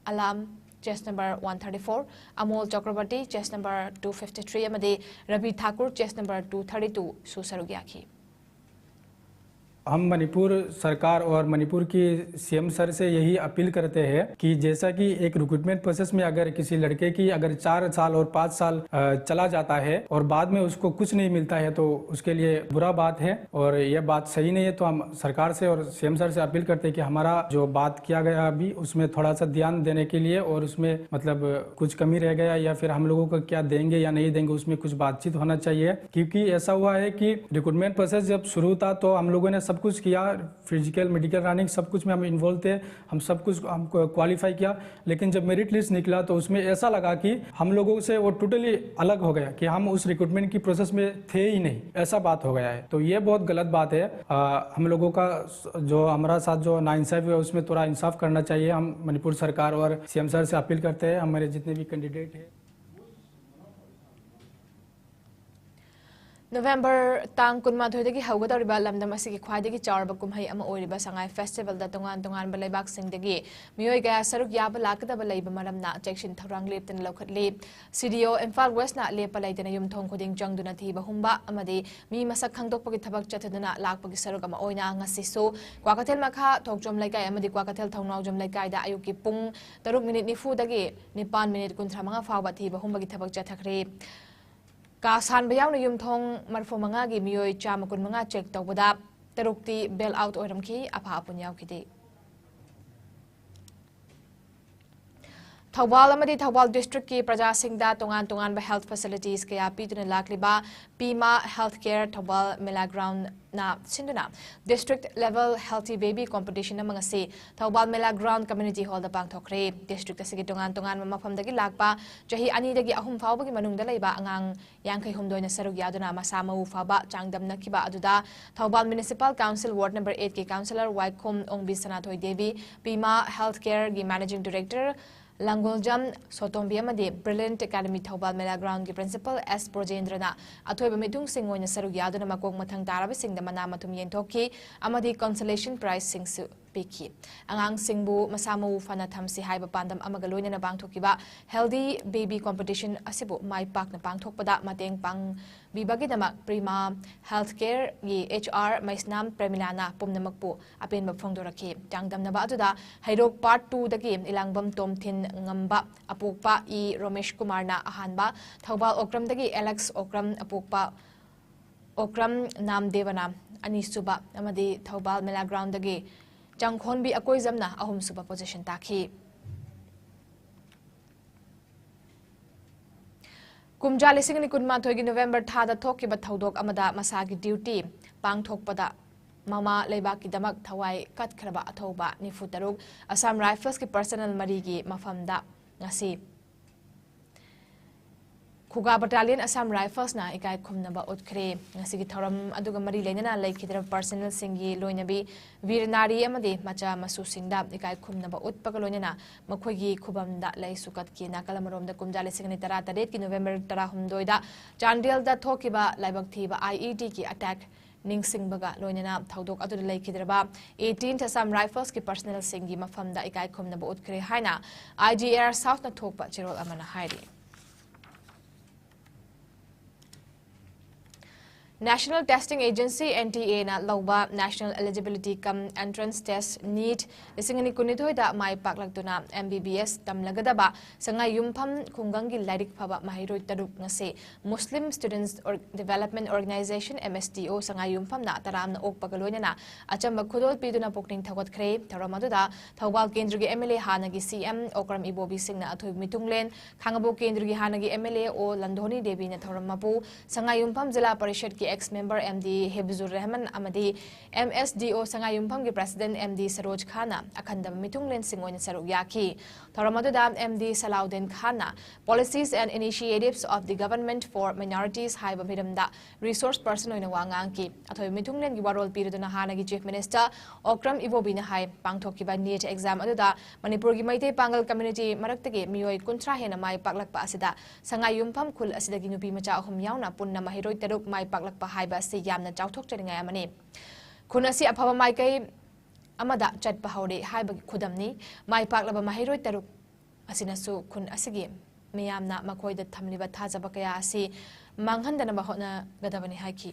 Alam, chest number one thirty four, Amol Chakraborty, chest number two fifty three ꯑꯃꯗꯤ Ravi Thakur, chest number two thirty two ꯁꯨ ꯁꯔꯨꯛ ꯌꯥꯈꯤ꯫ हम मणिपुर सरकार और मणिपुर की सीएम सर से यही अपील करते हैं कि जैसा कि एक रिक्रूटमेंट प्रोसेस में अगर किसी लड़के की अगर चार साल और पाँच साल चला जाता है और बाद में उसको कुछ नहीं मिलता है तो उसके लिए बुरा बात है और यह बात सही नहीं है। तो हम सरकार से और सीएम सर से अपील करते हैं कि हमारा जो बात किया गया अभी उसमें थोड़ा सा ध्यान देने के लिए और उसमें मतलब कुछ कमी रह गया या फिर हम लोगों को क्या देंगे या नहीं देंगे उसमें कुछ बातचीत होना चाहिए। क्योंकि ऐसा हुआ है कि रिक्रूटमेंट प्रोसेस जब शुरू था तो हम लोगों ने सब कुछ किया, फिजिकल, मेडिकल, रनिंग, सब कुछ में हम इन्वॉल्व थे। हम सब कुछ हमको क्वालिफाई किया, लेकिन जब मेरिट लिस्ट निकला तो उसमें ऐसा लगा कि हम लोगों से वो टोटली अलग हो गया, कि हम उस रिक्रूटमेंट की प्रोसेस में थे ही नहीं, ऐसा बात हो गया है। तो ये बहुत गलत बात है। आ, हम लोगों का स- जो हमारा साथ जो नाइंसाफी हुआ, उसमें थोड़ा इंसाफ करना चाहिए। हम मणिपुर सरकार और सीएम सर से अपील करते हैं, हमारे जितने भी कैंडिडेट हैं। November ꯇꯥꯡ ꯀꯨꯟꯃꯥꯊꯣꯏꯗꯒꯤ ꯍꯧꯒꯗꯧꯔꯤꯕ ꯂꯝꯗꯝ ꯑꯁꯤꯒꯤ ꯈ꯭ꯋꯥꯏꯗꯒꯤ ꯆꯥꯎꯔꯕ ꯀꯨꯝꯍꯩ ꯑꯃ ꯑꯣꯏꯔꯤꯕ ꯁꯉꯥꯏ ꯐꯦꯁꯇꯤꯚꯦꯜꯗ ꯇꯣꯉꯥꯟ ꯇꯣꯉꯥꯟꯕ ꯂꯩꯕꯥꯛꯁꯤꯡꯗꯒꯤ ꯃꯤꯑꯣꯏ ꯀꯌꯥ ꯁꯔꯨꯛ ꯌꯥꯕ ꯂꯥꯛꯀꯗꯕ ꯂꯩꯕ ꯃꯔꯝꯅ ꯆꯦꯛꯁꯤꯟ ꯊꯧꯔꯥꯡ ꯂꯦꯞꯇꯅ ꯂꯧꯈꯠꯂꯤ꯫ ꯁꯤꯗꯤꯑꯣ ꯏꯝꯐꯥꯜ ꯋꯦꯁꯅ ꯂꯦꯞꯄ ꯂꯩꯇꯅ ꯌꯨꯝꯊꯣꯡ ꯈꯨꯗꯤꯡ ꯆꯪꯗꯨꯅ ꯊꯤꯕ ꯍꯨꯝꯕ ꯑꯃꯗꯤ ꯃꯤ ꯃꯁꯛ ꯈꯪꯗꯣꯛꯄꯒꯤ ꯊꯕꯛ ꯆꯠꯊꯗꯨꯅ ꯂꯥꯛꯄꯒꯤ ꯁꯔꯨꯛ ꯑꯃ ꯑꯣꯏꯅ ꯉꯁꯤꯁꯨ ꯀ꯭ꯋꯥꯀꯩꯊꯦꯜ ꯃꯈꯥ ꯊꯣꯛꯆꯣꯝ ꯂꯩꯀꯥꯏ ꯑꯃꯗꯤ ꯀ꯭ꯋꯥꯀꯩꯊꯦꯜ ꯊꯧꯅꯥꯎꯖꯝ ꯂꯩꯀꯥꯏꯗ ꯑꯌꯨꯛꯀꯤ ꯄꯨꯡ ꯇꯔꯨꯛ ꯃꯤꯅꯤꯠ ꯅꯤꯐꯨꯗꯒꯤ ꯅꯤꯄꯥꯟ ꯃꯤꯅꯤꯠ ꯀꯨꯟꯊ꯭ꯔꯥ ꯃꯉꯥ ꯐꯥꯎꯕ ꯊꯤꯕ ꯍꯨꯝꯕꯒꯤ ꯊꯕꯛ ꯆꯠꯊꯈ꯭ꯔꯦ꯫ ꯀꯥ ꯁꯥꯟꯕ ꯌꯥꯎꯅ ꯌꯨꯝꯊꯣꯡ ꯃꯔꯤꯐꯨ ꯃꯉꯥꯒꯤ ꯃꯤꯑꯣꯏ ꯆꯥꯝꯃ ꯀꯨꯟ ꯃꯉꯥ ꯆꯦꯛ ꯇꯧꯕꯗ ꯇꯔꯨꯛꯇꯤ ꯕꯦꯜ ꯑꯥꯎꯠ ꯑꯣꯏꯔꯝꯈꯤ, ꯑꯐ ꯑꯄꯨꯟ ꯌꯥꯎꯈꯤꯗꯦ꯫ ꯊꯧꯕꯥꯜ ꯑꯃꯗꯤ ꯊꯧꯕꯥꯜ ꯗꯤꯁꯇ꯭ꯔꯤꯛꯀꯤ ꯄ꯭ꯔꯖꯥꯁꯤꯡꯗ ꯇꯣꯉꯥꯟ ꯇꯣꯉꯥꯟꯕ ꯍꯦꯜꯊ ꯐꯦꯁꯤꯂꯤꯇꯤꯁ ꯀꯌꯥ ꯄꯤꯗꯨꯅ ꯂꯥꯛꯂꯤꯕ ꯄꯤꯃꯥ ꯍꯦꯜꯊ ꯀꯦꯌꯔ ꯊꯧꯕꯥꯜ ꯃꯦꯂꯥ ꯒ꯭ꯔꯥꯎꯟꯅ ꯁꯤꯟꯗꯨꯅ district level healthy baby competition ꯑꯃ ꯉꯁꯤ ꯊꯧꯕꯥꯜ ꯃꯦꯂꯥ ꯒ꯭ꯔꯥꯎꯟ ꯀꯝꯃ꯭ꯌꯨꯅꯤꯇꯤ ꯍꯣꯜꯗ ꯄꯥꯡꯊꯣꯛꯈ꯭ꯔꯦ꯫ ꯗꯤꯁꯇ꯭ꯔꯤꯛ ꯑꯁꯤꯒꯤ ꯇꯣꯉꯥꯟ ꯇꯣꯉꯥꯟꯕ ꯃꯐꯝꯗꯒꯤ ꯂꯥꯛꯄ ꯆꯍꯤ ꯑꯅꯤꯗꯒꯤ ꯑꯍꯨꯝ ꯐꯥꯎꯕꯒꯤ ꯃꯅꯨꯡꯗ ꯂꯩꯕ ꯑꯉꯥꯡ ꯌꯥꯡꯈꯩ ꯍꯨꯝꯗꯣꯏꯅ ꯁꯔꯨꯛ ꯌꯥꯗꯨꯅ ꯃꯁꯥ ꯃꯎ ꯐꯕ ꯆꯥꯡꯗꯝꯅꯈꯤꯕ ꯑꯗꯨꯗ Thoubal municipal council ward number ꯑꯩꯠꯀꯤ ꯀꯥꯎꯟꯁꯤꯂꯔ ꯋꯥꯏꯈꯣꯝ ꯑꯣꯡꯕꯤ ꯁꯅꯥꯊꯣꯏ ꯗꯦꯕꯤ, ꯄꯤꯃꯥ ꯍꯦꯜꯊ ꯀꯦꯌꯔꯒꯤ ꯃꯦꯅꯦꯖꯤꯡ ꯗꯤꯔꯦꯛꯇꯔ ꯂꯥꯡꯒꯣꯜꯖꯝ ꯁꯣꯇꯣꯝꯕꯤ ꯑꯃꯗꯤ ꯕ꯭ꯔꯤꯂꯤꯌꯟꯠ ꯑꯦꯀꯥꯗꯃꯤ ꯊꯧꯕꯥꯜ ꯃꯦꯂꯥ ꯒ꯭ꯔꯥꯎꯟꯒꯤ ꯄ꯭ꯔꯤꯟꯁꯤꯄꯜ ꯑꯦꯁ ꯕ꯭ꯔꯣꯖꯦꯟꯗ꯭ꯔꯅ ꯑꯊꯣꯏꯕ ꯃꯤꯊꯨꯡꯁꯤꯡ ꯑꯣꯏꯅ ꯁꯔꯨꯛ ꯌꯥꯗꯨꯅ ꯃꯀꯣꯛ ꯃꯊꯪ ꯇꯥꯔꯕꯁꯤꯡꯗ ꯃꯅꯥ ꯃꯊꯨꯝ ꯌꯦꯟꯊꯣꯛꯈꯤ ꯑꯃꯗꯤ ꯀꯟꯁꯣꯂꯦꯁꯟ ꯄ꯭ꯔꯥꯏꯖꯁꯤꯡꯁꯨ ꯄꯤꯈꯤ꯫ ꯑꯉꯥꯡꯁꯤꯡꯕꯨ ꯃꯁꯥ ꯃꯎ ꯐꯅ ꯊꯝꯁꯤ ꯍꯥꯏꯕ ꯄꯥꯟꯗꯝ ꯑꯃꯒ ꯂꯣꯏꯅꯅ ꯄꯥꯡꯊꯣꯛꯈꯤꯕ ꯍꯦꯜꯗꯤ ꯕꯦꯕꯤ ꯀꯣꯝꯄꯤꯇꯤꯁꯟ ꯑꯁꯤꯕꯨ ꯃꯥꯏ ꯄꯥꯛꯅ ꯄꯥꯡꯊꯣꯛꯄꯗ ꯃꯇꯦꯡ ꯄꯥꯡꯕꯤꯕꯒꯤꯗꯃꯛ ꯄ꯭ꯔꯤꯃꯥ ꯍꯦꯜꯊ ꯀꯦꯌꯔꯒꯤ ꯑꯦꯆ ꯑꯥꯔ ꯃꯩꯁꯅꯥꯝ ꯄ꯭ꯔꯦꯃꯤꯂꯥꯅ ꯄꯨꯝꯅꯃꯛꯄꯨ ꯑꯄꯦꯟꯕ ꯐꯣꯡꯗꯣꯔꯛꯈꯤ꯫ ꯆꯥꯡꯗꯝꯅꯕ ꯑꯗꯨꯗ ꯍꯩꯔꯣꯛ ꯄꯥꯔꯠ ꯇꯨꯗꯒꯤ ꯏꯂꯥꯡꯕꯝ ꯇꯣꯝꯊꯤꯟ ꯉꯝꯕ ꯑꯄꯣꯛꯄ ꯏ ꯔꯣꯃꯦꯁ ꯀꯨꯃꯥꯔꯅ ꯑꯍꯥꯟꯕ, ꯊꯧꯕꯥꯜ ꯑꯣꯀ꯭ꯔꯝꯗꯒꯤ ꯑꯦꯂꯦꯛꯁ ꯑꯣꯀ꯭ꯔꯝ ꯑꯄꯣꯛꯄ ꯑꯣꯀ꯭ꯔꯝ ꯅꯥꯝꯗꯦꯕꯅ ꯑꯅꯤꯁꯨꯕ ꯑꯃꯗꯤ ꯊꯧꯕꯥꯜ ꯃꯦꯂꯥ ꯒ꯭ꯔꯥꯎꯟꯗꯒꯤ ꯆꯪꯈꯣꯟꯕꯤ ꯑꯀꯣꯏꯖꯝꯅ ꯑꯍꯨꯝꯁꯨꯕ ꯄꯣꯖꯤꯁꯟ ꯇꯥꯈꯤ꯫ ꯀꯨꯝꯖꯥ ꯂꯤꯁꯤꯡ ꯑꯅꯤ ꯀꯨꯟꯃꯥꯊꯣꯏꯒꯤ ꯅꯣꯕꯦꯝꯕꯔ ꯊꯥꯗ ꯊꯣꯛꯈꯤꯕ ꯊꯧꯗꯣꯛ ꯑꯃꯗ ꯃꯁꯥꯒꯤ ꯗ꯭ꯌꯨꯇꯤ ꯄꯥꯡꯊꯣꯛꯄꯗ ꯃꯃꯥ ꯂꯩꯕꯥꯛꯀꯤꯗꯃꯛ ꯊꯋꯥꯏ ꯀꯠꯈ꯭ꯔꯕ ꯑꯊꯧꯕ ꯅꯤꯐꯨ ꯇꯔꯨꯛ Assam Riflesꯀꯤ personnel ꯃꯔꯤꯒꯤ ꯃꯐꯝꯗ ꯉꯁꯤ ꯈꯨꯒꯥ Battalion Assam Riflesꯅ ꯏꯀꯥꯏ ꯈꯨꯝꯅꯕ ꯎꯠꯈ꯭ꯔꯦ꯫ ꯉꯁꯤꯒꯤ ꯊꯧꯔꯝ ꯑꯗꯨꯒ ꯃꯔꯤ ꯂꯩꯅꯅ ꯂꯩꯈꯤꯗ꯭ꯔꯕ personnelꯁꯤꯡꯒꯤ ꯂꯣꯏꯅꯕꯤ ꯚꯤꯔ ꯅꯥꯔꯤ ꯑꯃꯗꯤ ꯃꯆꯥ ꯃꯁꯨꯁꯤꯡꯗ ꯏꯀꯥꯏ ꯈꯨꯝꯅꯕ ꯎꯠꯄꯒ ꯂꯣꯏꯅꯅ ꯃꯈꯣꯏꯒꯤ ꯈꯨꯕꯝꯗ ꯂꯩ ꯁꯨꯀꯠꯈꯤ꯫ ꯅꯥꯀꯜ ꯑꯃꯔꯣꯝꯗ ꯀꯨꯝꯖꯥ ꯂꯤꯁꯤꯡ ꯑꯅꯤ ꯇꯔꯥ ꯇꯔꯦꯠꯀꯤ November ꯇꯔꯥꯍꯨꯝꯗꯣꯏꯗ ꯆꯥꯟꯗꯦꯜꯗ ꯊꯣꯛꯈꯤꯕ ꯂꯥꯏꯕꯛ ꯊꯤꯕ IEDꯒꯤ attack ꯅꯤꯡꯁꯤꯡꯕꯒ ꯂꯣꯏꯅꯅ ꯊꯧꯗꯣꯛ ꯑꯗꯨꯗ ꯂꯩꯈꯤꯗ꯭ꯔꯕ eighteenth Assam Riflesꯀꯤ personnelꯁꯤꯡꯒꯤ ꯃꯐꯝꯗ ꯏꯀꯥꯏ ꯈꯨꯝꯅꯕ ꯎꯠꯈ꯭ꯔꯦ ꯍꯥꯏꯅ IGAR Southꯅ ꯊꯣꯛꯄ ꯆꯦꯔꯣꯜ ꯑꯃꯅ ꯍꯥꯏꯔꯤ꯫ National Testing Agency, NTAꯅ ꯂꯧꯕ National Eligibility cum Entrance Test, NEET, ꯂꯤꯁꯤꯡ ꯑꯅꯤ ꯀꯨꯟꯅꯤꯊꯣꯏꯗ ꯃꯥꯏ ꯄꯥꯛꯂꯛꯇꯨꯅ MBBS ꯇꯝꯂꯒꯗꯕ ꯁꯉꯥꯏꯌꯨꯝꯐꯝ ꯈꯨꯡꯒꯪꯒꯤ ꯂꯥꯏꯔꯤꯛ ꯐꯕ ꯃꯍꯩꯔꯣꯏ ꯇꯔꯨꯛ ꯉꯁꯤ Muslim Students Or-, Development Organization, MSDO, ꯁꯉꯥꯏꯌꯨꯝꯐꯝꯅ ꯇꯔꯥꯝꯅ ꯑꯣꯛꯄꯒ ꯂꯣꯏꯅꯅ ꯑꯆꯝꯕ ꯈꯨꯗꯣꯜ ꯄꯤꯗꯨꯅ ꯄꯨꯛꯅꯤꯡ ꯊꯧꯒꯠꯈ꯭ꯔꯦ꯫ ꯊꯧꯔꯝ ꯑꯗꯨꯗ ꯊꯧꯕꯥꯜ ꯀꯦꯟꯗ꯭ꯔꯒꯤ MLA ꯍꯥꯟꯅꯒꯤ CM ꯑꯣꯀ꯭ꯔꯝ ꯏꯕꯣꯕꯤ ꯁꯤꯡꯅ ꯑꯊꯣꯏꯕ ꯃꯤꯊꯨꯡꯂꯦꯟ, ꯈꯥꯡꯉꯕꯣꯛ ꯀꯦꯟꯗ꯭ꯔꯒꯤ ꯍꯥꯟꯅꯒꯤ MLA ꯑꯣ ꯂꯟꯗꯣꯅꯤ ꯗꯦꯕꯤꯅ ꯊꯧꯔꯝ ꯃꯄꯨ, ꯁꯉꯥꯏꯌꯨꯝꯐꯝ ꯖꯤꯂꯥ ꯄꯔꯤꯁꯗꯀꯤ ex member MD ꯍꯤꯕꯖꯨꯔ ꯔꯦꯍꯃꯟ ꯑꯃꯗꯤ MSDO ꯁꯉꯥꯏꯌꯨꯝꯐꯝꯒꯤ president MD ꯁꯔꯣꯖ ꯈꯥꯟꯅ ꯑꯈꯟꯗꯕ ꯃꯤꯊꯨꯡꯂꯦꯟꯁꯤꯡ ꯑꯣꯏꯅ ꯁꯔꯨꯛ ꯌꯥꯈꯤ꯫ ꯊꯧꯔꯝ ꯑꯗꯨꯗ MD ꯁꯂꯥꯎꯗꯤꯟ Khan Policies and Initiatives of the Government for Minorities ꯍꯥꯏꯕ ꯍꯤꯔꯝꯗ resource person ꯑꯣꯏꯅ ꯋꯥ ꯉꯥꯡꯈꯤ꯫ ꯑꯊꯣꯏꯕ ꯃꯤꯊꯨꯡꯂꯦꯟꯒꯤ ꯋꯥꯔꯣꯜ ꯄꯤꯔꯗꯨꯅ ꯍꯥꯟꯅꯒꯤ Chief Minister ꯑꯣꯀ꯭ꯔꯝ ꯏꯕꯣꯕꯤꯅ ꯍꯥꯏ, ꯄꯥꯡꯊꯣꯛꯈꯤꯕ NEET exam ꯑꯗꯨꯗ ꯃꯅꯤꯄꯨꯔꯒꯤ ꯃꯩꯇꯩ ꯄꯥꯡꯒꯜ community ꯃꯔꯛꯇꯒꯤ ꯃꯤꯑꯣꯏ ꯀꯨꯟꯊ꯭ꯔꯥ ꯍꯦꯟꯅ ꯃꯥꯏ ꯄꯥꯛꯂꯛꯄ ꯑꯁꯤꯗ ꯁꯉꯥꯏꯌꯨꯝꯐꯝ ꯈꯨꯜ ꯑꯁꯤꯗꯒꯤ ꯅꯨꯄꯤ ꯃꯆꯥ ꯑꯍꯨꯝ ꯌꯥꯎꯅ ꯄꯨꯟꯅ ꯃꯍꯩꯔꯣꯏ ꯇꯔꯨꯛ ꯃꯥꯏ ꯄꯥꯛꯂꯛꯄ ꯍꯥꯏꯕ ꯑꯁꯤ ꯌꯥꯝꯅ ꯆꯥꯎꯊꯣꯛꯆꯅꯤꯡꯉꯥꯏ ꯑꯃꯅꯤ꯫ ꯈꯨꯟ ꯑꯁꯤ ꯑꯐꯕ ꯃꯥꯏꯀꯩ ꯑꯃꯗ ꯆꯠꯄ ꯍꯧꯔꯦ ꯍꯥꯏꯕꯒꯤ ꯈꯨꯗꯝꯅꯤ꯫ ꯃꯥꯏ ꯄꯥꯛꯂꯕ ꯃꯍꯩꯔꯣꯏ ꯇꯔꯨꯛ ꯑꯁꯤꯅꯁꯨ ꯈꯨꯟ ꯑꯁꯤꯒꯤ ꯃꯤꯌꯥꯝꯅ ꯃꯈꯣꯏꯗ ꯊꯝꯂꯤꯕ ꯊꯥꯖꯕ ꯀꯌꯥ ꯑꯁꯤ ꯃꯥꯡꯍꯟꯗꯅꯕ ꯍꯣꯠꯅꯒꯗꯕꯅꯤ ꯍꯥꯏꯈꯤ꯫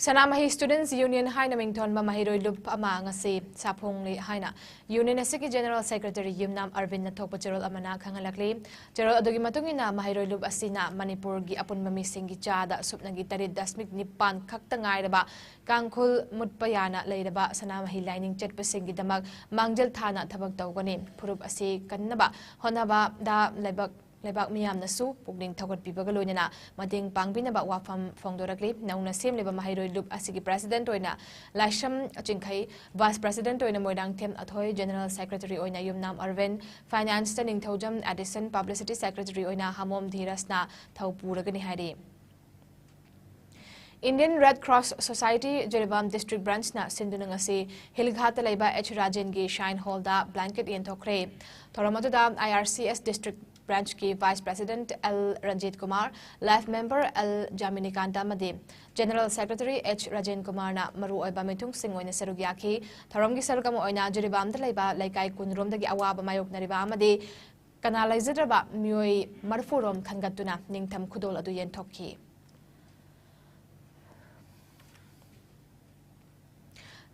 ꯁꯅꯥꯃꯍꯤ Students Union ꯍꯥꯏꯅ ꯃꯤꯡꯊꯣꯟꯕ ꯃꯍꯩꯔꯣꯏ ꯂꯨꯞ ꯑꯃ ꯉꯁꯤ ꯁꯥꯐꯣꯡꯂꯤ ꯍꯥꯏꯅ Union ꯑꯁꯤꯒꯤ General Secretary ꯌꯨꯝꯅꯥꯝ ꯑꯔꯕꯤꯟꯅ ꯊꯣꯛꯄ ꯆꯦꯔꯣꯜ ꯑꯃꯅ ꯈꯪꯍꯜꯂꯛꯂꯤ꯫ ꯆꯦꯔꯣꯜ ꯑꯗꯨꯒꯤ ꯃꯇꯨꯡ ꯏꯟꯅ ꯃꯍꯩꯔꯣꯏ ꯂꯨꯞ ꯑꯁꯤꯅ ꯃꯅꯤꯄꯨꯔꯒꯤ ꯑꯄꯨꯟꯕ ꯃꯤꯁꯤꯡꯒꯤ ꯆꯥꯗ ꯁꯨꯞꯅꯒꯤ ꯇꯔꯦꯠ ꯗꯁꯃꯤꯛ ꯅꯤꯄꯥꯟ ꯈꯛꯇ ꯉꯥꯏꯔꯕ ꯀꯥꯡꯈꯨꯜ ꯃꯨꯠꯄ ꯌꯥꯅ ꯂꯩꯔꯕ ꯁꯅꯥꯃꯍꯤ ꯂꯥꯏꯅꯤꯡ ꯆꯠꯄꯁꯤꯡꯒꯤꯗꯃꯛ ꯃꯥꯡꯖꯤꯜ ꯊꯥꯅ ꯊꯕꯛ ꯇꯧꯒꯅꯤ꯫ ꯐꯨꯔꯨꯞ ꯑꯁꯤ ꯀꯟꯅꯕ ꯍꯣꯠꯅꯕꯗ ꯂꯥꯏꯕꯛ ꯂꯩꯕꯥꯛ ꯃꯤꯌꯥꯝꯅꯁꯨ ꯄꯨꯛꯅꯤꯡ ꯊꯧꯒꯠꯄꯤꯕꯒ ꯂꯣꯏꯅꯅ ꯃꯇꯦꯡ ꯄꯥꯡꯕꯤꯅꯕ ꯋꯥꯐꯝ ꯐꯣꯡꯗꯣꯔꯛꯂꯤ꯫ ꯅꯧꯅ ꯁꯦꯝꯂꯤꯕ ꯃꯍꯩꯔꯣꯏ ꯂꯨꯞ ꯑꯁꯤꯒꯤ president ꯑꯣꯏꯅ ꯂꯥꯏꯁ꯭ꯔꯝ ꯆꯤꯡꯈꯩ, vice president ꯑꯣꯏꯅ ꯃꯣꯏꯔꯥꯡꯊꯦꯝ ꯑꯊꯣꯏ, general secretary ꯑꯣꯏꯅ ꯌꯨꯝꯅꯥꯝ ꯑꯔꯕꯤꯟ, financeꯇ ꯅꯤꯡꯊꯧꯖꯝ ꯑꯦꯗꯤꯁꯟ, publicity secretary ꯑꯣꯏꯅ ꯍꯥꯃꯣꯝ ꯙꯤꯔꯁꯅ ꯊꯧ ꯄꯨꯔꯒꯅꯤ ꯍꯥꯏꯔꯤ꯫ Indian Red Cross Society Jiribam district branchꯅ ꯁꯤꯟꯗꯨꯅ ꯉꯁꯤ ꯍꯤꯜꯒꯥꯠꯇ ꯂꯩꯕ ꯑꯦꯆ ꯔꯥꯖꯦꯟꯒꯤ shrine hallꯗ blanket ꯌꯦꯟꯊꯣꯛꯈ꯭ꯔꯦ꯫ ꯊꯧꯔꯝ ꯑꯗꯨꯗ I R C S district branchꯀꯤ vice president L Ranjit Kumar, life member L ꯖꯥꯃꯤꯅꯤꯀꯥꯟꯇ ꯑꯃꯗꯤ general secretary H ꯔꯥꯖꯦꯟ ꯀꯨꯃꯥꯔꯅ ꯃꯔꯨꯑꯣꯏꯕ ꯃꯤꯊꯨꯡꯁꯤꯡ ꯑꯣꯏꯅ ꯁꯔꯨꯛ ꯌꯥꯈꯤ꯫ ꯊꯧꯔꯝꯒꯤ ꯁꯔꯨꯛ ꯑꯃ ꯑꯣꯏꯅ ꯖꯤꯔꯤꯕꯥꯝꯗ ꯂꯩꯕ ꯂꯩꯀꯥꯏ ꯀꯨꯟꯔꯣꯝꯗꯒꯤ ꯑꯋꯥꯕ ꯃꯥꯌꯣꯛꯅꯔꯤꯕ ꯑꯃꯗꯤ ꯀꯅꯥ ꯂꯩꯖꯗ꯭ꯔꯕ ꯃꯤꯑꯣꯏ ꯃꯔꯤꯐꯨꯔꯣꯝ ꯈꯟꯒꯠꯇꯨꯅ ꯅꯤꯡꯊꯝ ꯈꯨꯗꯣꯜ ꯑꯗꯨ ꯌꯦꯟꯊꯣꯛꯈꯤ꯫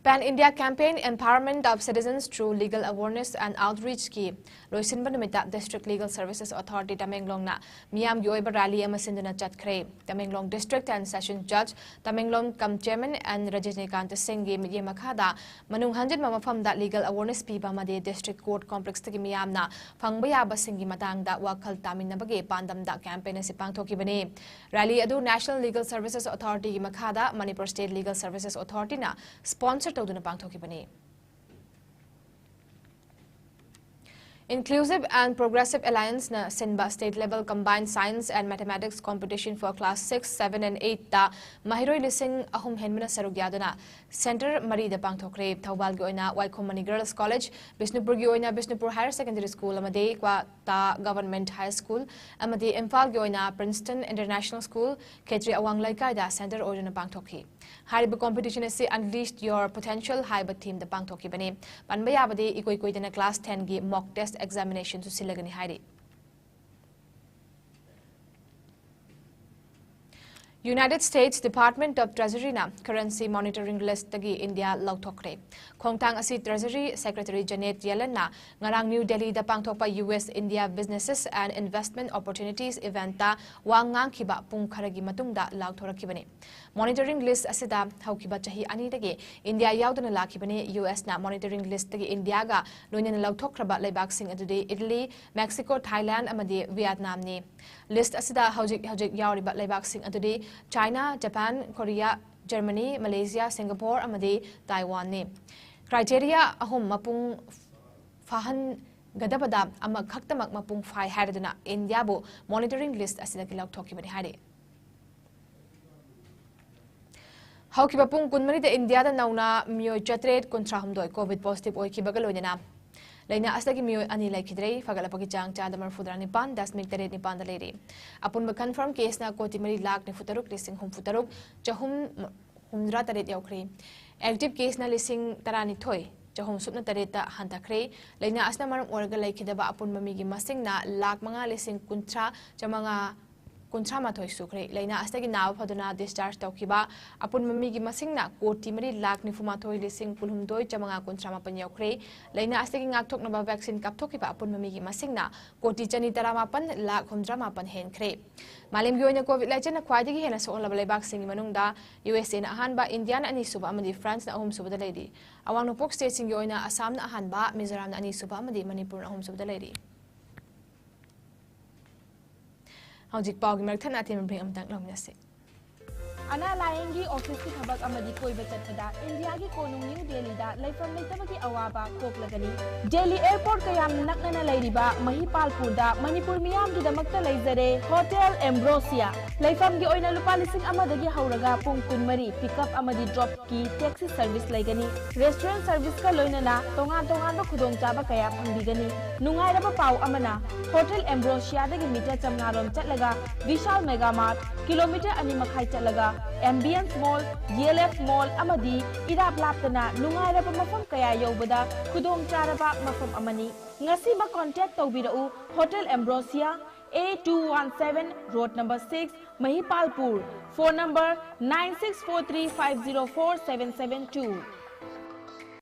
Pan India Campaign Empowerment of Citizens Through Legal Awareness and Outreachꯀꯤ ꯂꯣꯏꯁꯤꯟꯕ ꯅꯨꯃꯤꯠꯇ District Legal Services Authority ꯇꯃꯦꯡꯂꯣꯡꯅ ꯃꯤꯌꯥꯝꯒꯤ ꯑꯣꯏꯕ rally ꯑꯃ ꯁꯤꯟꯗꯨꯅ ꯆꯠꯈ꯭ꯔꯦ꯫ Tamenglong District and Session Judge Tamenglong cum Chairman N ꯔꯖꯅꯤꯀꯥꯟꯇ ꯁꯤꯡꯒꯤ ꯃꯤꯠꯌꯦꯡ ꯃꯈꯥꯗ ꯃꯅꯨꯡ ꯍꯟꯖꯤꯟꯕ ꯃꯐꯝꯗ legal awareness ꯄꯤꯕ ꯑꯃꯗꯤ District Court Complexꯇꯒꯤ ꯃꯤꯌꯥꯝꯅ ꯐꯪꯕ ꯌꯥꯕꯁꯤꯡꯒꯤ ꯃꯇꯥꯡꯗ ꯋꯥꯈꯜ ꯇꯥꯃꯤꯟꯅꯕꯒꯤ ꯄꯥꯟꯗꯝꯗ campaign ꯑꯁꯤ ꯄꯥꯡꯊꯣꯛꯈꯤꯕꯅꯤ꯫ Rally ꯑꯗꯨ National Legal Services Authorityꯒꯤ ꯃꯈꯥꯗ Manipur State Legal Services Authorityꯅ sponsor ꯇꯧꯗꯨꯅ ꯄꯥꯡꯊꯣꯛꯈꯤꯕꯅꯤ꯫ Inclusive and Progressive Allianceꯅ ꯁꯤꯟꯕ state level combined science and mathematics competition for class six, seven and eightꯇ ꯃꯍꯩꯔꯣꯏ ꯂꯤꯁꯤꯡ ꯑꯍꯨꯝ ꯍꯦꯟꯕꯅ ꯁꯔꯨꯛ ꯌꯥꯗꯨꯅ centre ꯃꯔꯤꯗ ꯄꯥꯡꯊꯣꯛꯈ꯭ꯔꯦ꯫ ꯊꯧꯕꯥꯜꯒꯤ ꯑꯣꯏꯅ ꯋꯥꯏꯈꯣꯝ ꯃꯅꯤ Girls College, ꯕꯤꯁꯅꯨꯄꯨꯔꯒꯤ ꯑꯣꯏꯅ ꯕꯤꯁꯅꯨꯄꯨꯔ Higher Secondary School ꯑꯃꯗꯤ ꯀ꯭ꯋꯥꯇꯥ Government High School ꯑꯃꯗꯤ ꯏꯝꯐꯥꯜꯒꯤ ꯑꯣꯏꯅ Princeton International School, ꯈꯦꯇ꯭ꯔꯤ ꯑꯋꯥꯡ ꯂꯩꯀꯥꯏꯗ centre ꯑꯣꯏꯗꯨꯅ ꯄꯥꯡꯊꯣꯛꯈꯤ꯫ ꯍꯥꯏꯔꯤꯕ competition ꯑꯁꯤ Unleash Your Potential ꯍꯥꯏꯕ themeꯗ ꯄꯥꯡꯊꯣꯛꯈꯤꯕꯅꯤ꯫ ꯄꯟꯕ ꯌꯥꯕꯗꯤ ꯏꯀꯨꯏ ꯀꯨꯏꯗꯅ class tenꯒꯤ mock test examinationꯁꯨ ꯁꯤꯜꯂꯒꯅꯤ ꯍꯥꯏꯔꯤ꯫ United States Department of Treasury-ꯅ currency monitoring list-ꯇꯒꯤ ꯏꯟꯗꯤꯌꯥ ꯂꯧꯊꯣꯛꯈ꯭ꯔꯦ꯫ ꯈꯣꯡꯊꯥꯡ ꯑꯁꯤ Treasury Secretary Janet Yellen-ꯅ ꯉꯔꯥꯡ ꯅ꯭ꯌꯨ ꯗꯦꯜꯂꯤꯗ ꯄꯥꯡꯊꯣꯛꯄ U S India Businesses and Investment Opportunities event-ꯇ ꯋꯥ ꯉꯥꯡꯈꯤꯕ ꯄꯨꯡ ꯈꯔꯒꯤ ꯃꯇꯨꯡꯗ ꯂꯥꯎꯊꯣꯔꯛꯈꯤꯕꯅꯤ꯫ Monitoring list ꯑꯁꯤꯗ ꯍꯧꯈꯤꯕ ꯆꯍꯤ ꯑꯅꯤꯗꯒꯤ ꯏꯟꯗꯤꯌꯥ ꯌꯥꯎꯗꯅ ꯂꯥꯛꯈꯤꯕꯅꯤ꯫ U S-ꯅ monitoring list-ꯇꯒꯤ ꯏꯟꯗꯤꯌꯥꯒ ꯂꯣꯏꯅꯅ ꯂꯧꯊꯣꯛꯈ꯭ꯔꯕ ꯂꯩꯕꯥꯛꯁꯤꯡ ꯑꯗꯨꯗꯤ ꯏꯇꯂꯤ, ꯃꯦꯛꯁꯤꯀꯣ, ꯊꯥꯏꯂꯦꯟꯗ ꯑꯃꯗꯤ ꯚꯤꯌꯦꯠꯅꯥꯝꯅꯤ꯫ List ꯑꯁꯤꯗ ꯍꯧꯖꯤꯛ ꯍꯧꯖꯤꯛ ꯌꯥꯎꯔꯤꯕ ꯂꯩꯕꯥꯛꯁꯤꯡ ꯑꯗꯨꯗꯤ China, Japan, Korea, Germany, Malaysia, Singapore ꯑꯃꯗꯤ ꯇꯥꯏꯋꯥꯟꯅꯤ꯫ Criteria ꯑꯍꯨꯝ ꯃꯄꯨꯡ ꯐꯥꯍꯟꯒꯗꯕꯗ ꯑꯃꯈꯛꯇꯃꯛ ꯃꯄꯨꯡ ꯐꯥꯏ ꯍꯥꯏꯔꯗꯨꯅ ꯏꯟꯗꯤꯌꯥꯕꯨ monitoring list ꯑꯁꯤꯗꯒꯤ ꯂꯧꯊꯣꯛꯈꯤꯕꯅꯤ ꯍꯥꯏꯔꯤ꯫ ꯍꯧꯈꯤꯕ ꯄꯨꯡ ꯀꯨꯟꯃꯔꯤꯗ ꯏꯟꯗꯤꯌꯥꯗ ꯅꯧꯅ ꯃꯤꯑꯣꯏ ꯆꯥꯇ꯭ꯔꯦꯠ ꯀꯨꯟꯊ꯭ꯔꯥ ꯍꯨꯝꯗꯣꯏ COVID positive ꯑꯣꯏꯈꯤꯕꯒ ꯂꯣꯏꯅꯅ ꯂꯥꯏꯅꯥ ꯑꯁꯤꯗꯒꯤ ꯃꯤꯑꯣꯏ ꯑꯅꯤ ꯂꯩꯈꯤꯗ꯭ꯔꯦ꯫ ꯐꯒꯠꯂꯛꯄꯒꯤ ꯆꯥꯡ ꯆꯥꯗ ꯃꯔꯤꯐꯨꯇꯔꯥ ꯅꯤꯄꯥꯟ ꯗꯁꯃꯤꯛ ꯇꯔꯦꯠ ꯅꯤꯄꯥꯟꯗ ꯂꯩꯔꯤ꯫ ꯑꯄꯨꯟꯕ confirm case-ꯅ ꯀꯣꯇꯤ ꯃꯔꯤ ꯂꯥꯈ ꯅꯤꯐꯨ ꯇꯔꯨꯛ ꯂꯤꯁꯤꯡ ꯍꯨꯝꯐꯨ ꯇꯔꯨꯛ ꯆꯍꯨꯝ ꯍꯨꯝꯗ꯭ꯔꯥ ꯇꯔꯦꯠ ꯌꯧꯈ꯭ꯔꯦ꯫ Active case-ꯅ ꯂꯤꯁꯤꯡ ꯇꯔꯥꯅꯤꯊꯣꯏ ꯆꯍꯨꯝ ꯁꯨꯞꯅ ꯇꯔꯦꯠꯇ ꯍꯟꯊꯈ꯭ꯔꯦ꯫ ꯂꯥꯏꯅꯥ ꯑꯁꯤꯅ ꯃꯔꯝ ꯑꯣꯏꯔꯒ ꯂꯩꯈꯤꯗꯕ ꯑꯄꯨꯟꯕ ꯃꯤꯒꯤ ꯃꯁꯤꯡꯅ ꯂꯥꯈ ꯃꯉꯥ ꯂꯤꯁꯤꯡ ꯀꯨꯟꯊ꯭ꯔꯥ ꯆꯥꯃꯉꯥ ꯀꯨꯟꯊ꯭ꯔꯥ ꯃꯥꯊꯣꯏ ꯁꯨꯈ꯭ꯔꯦ꯫ ꯂꯥꯏꯅꯥ ꯑꯁꯤꯗꯒꯤ ꯅꯥꯕ ꯐꯗꯨꯅ discharge ꯇꯧꯈꯤꯕ ꯑꯄꯨꯟꯕ ꯃꯤꯒꯤ ꯃꯁꯤꯡꯅ ꯀꯣꯇꯤ ꯃꯔꯤ ꯂꯥꯈ ꯅꯤꯐꯨ ꯃꯥꯊꯣꯏ ꯂꯤꯁꯤꯡ ꯀꯨꯟꯍꯨꯝꯗꯣꯏ ꯆꯥꯃꯉꯥ ꯀꯨꯟꯊ꯭ꯔꯥ ꯃꯥꯄꯟ ꯌꯧꯈ꯭ꯔꯦ꯫ ꯂꯥꯏꯅꯥ ꯑꯁꯤꯗꯒꯤ ꯉꯥꯛꯊꯣꯛꯅꯕ vaccine ꯀꯥꯞꯊꯣꯛꯈꯤꯕ ꯑꯄꯨꯟꯕ ꯃꯤꯒꯤ ꯃꯁꯤꯡꯅ ꯀꯣꯇꯤ ꯆꯅꯤ ꯇꯔꯥꯃꯥꯄꯟ ꯂꯥꯈ ꯍꯨꯝꯗ꯭ꯔꯥ ꯃꯥꯄꯟ ꯍꯦꯟꯈ꯭ꯔꯦ꯫ ꯃꯥꯂꯦꯝꯒꯤ ꯑꯣꯏꯅ COVID ꯂꯥꯏꯆꯠꯅ ꯈ꯭ꯋꯥꯏꯗꯒꯤ ꯍꯦꯟꯅ ꯁꯣꯛꯍꯜꯂꯕ ꯂꯩꯕꯥꯛꯁꯤꯡꯒꯤ ꯃꯅꯨꯡꯗ U S A-ꯅ ꯑꯍꯥꯟꯕ, ꯏꯟꯗꯤꯌꯥꯅ ꯑꯅꯤꯁꯨꯕ ꯑꯃꯗꯤ France-ꯅ ꯑꯍꯨꯝꯁꯨꯕꯗ ꯂꯩꯔꯤ꯫ ꯑꯋꯥꯡ ꯅꯣꯡꯄꯣꯛ state-ꯁꯤꯡꯒꯤ ꯑꯣꯏꯅ ꯑꯁꯥꯝꯅ ꯑꯍꯥꯟꯕ, ꯃꯤꯖꯣꯔꯥꯝꯅ ꯑꯅꯤꯁꯨꯕ ꯑꯃꯗꯤ ꯃꯅꯤꯄꯨꯔꯅ ꯑꯍꯨꯝꯁꯨꯕꯗ ꯂꯩꯔꯤ꯫ ꯍꯧꯖꯤꯛ ꯄꯥꯎꯒꯤ ꯃꯔꯛ ꯊꯠꯅ ꯑꯇꯦꯟꯕ break ꯑꯃꯇꯪ ꯂꯧꯃꯤꯟꯅꯁꯤ꯫ ꯑꯅꯥ ꯂꯥꯌꯦꯡꯒꯤ office-ꯀꯤ ꯊꯕꯛ ꯑꯃꯗꯤ ꯀꯣꯏꯕ ꯆꯠꯄꯗ ꯏꯟꯗꯤꯌꯥꯒꯤ ꯀꯣꯅꯨꯡ ꯅ꯭ꯌꯨ ꯗꯦꯜꯂꯤꯗ ꯂꯩꯐꯝ ꯂꯩꯇꯕꯒꯤ ꯑꯋꯥꯕ ꯀꯣꯛꯂꯒꯅꯤ꯫ ꯗꯦꯜꯂꯤ airport ꯀꯌꯥꯝ ꯅꯛꯅꯅ ꯂꯩꯔꯤꯕ ꯃꯍꯤꯄꯥꯜꯄꯨꯔꯗ ꯃꯅꯤꯄꯨꯔ ꯃꯤꯌꯥꯝꯒꯤꯗꯃꯛꯇ ꯂꯩꯖꯔꯦ Hotel Ambrosia꯫ ꯂꯩꯐꯝꯒꯤ ꯑꯣꯏꯅ ꯂꯨꯄꯥ ꯂꯤꯁꯤꯡ ꯑꯃꯗꯒꯤ ꯍꯧꯔꯒ ꯄꯨꯡ ꯀꯨꯟꯃꯔꯤ pick up ꯑꯃꯗꯤ drop ꯀꯤ taxi service ꯂꯩꯒꯅꯤ꯫ Restaurant service-ꯀ ꯂꯣꯏꯅꯅ ꯇꯣꯉꯥꯟ ꯇꯣꯉꯥꯟꯕ ꯈꯨꯗꯣꯡꯆꯥꯕ ꯀꯌꯥ ꯐꯪꯕꯤꯒꯅꯤ꯫ ꯅꯨꯡꯉꯥꯏꯔꯕ ꯄꯥꯎ ꯑꯃꯅ, Hotel Ambrosia-ꯗꯒꯤ meter ꯆꯥꯝꯃꯉꯥ ꯔꯣꯝ ꯆꯠꯂꯒ Vishal Mega Mart, kilometer ꯑꯅꯤ ꯃꯈꯥꯏ ꯆꯠꯂꯒ Ambience Mall, G L F Mall ꯑꯃꯗꯤ ꯏꯔꯥꯞ ꯂꯥꯞꯇꯅ ꯅꯨꯡꯉꯥꯏꯔꯕ ꯃꯐꯝ ꯀꯌꯥ ꯌꯧꯕꯗ ꯈꯨꯗꯣꯡꯆꯥꯔꯕ ꯃꯐꯝ ꯑꯃꯅꯤ꯫ ꯉꯁꯤꯃꯛ contact ꯇꯧꯕꯤꯔꯛꯎ꯫ Hotel Ambrosia, A two one seven, Road number six, Mahipalpur. Phone number nine six four three five zero four seven seven two.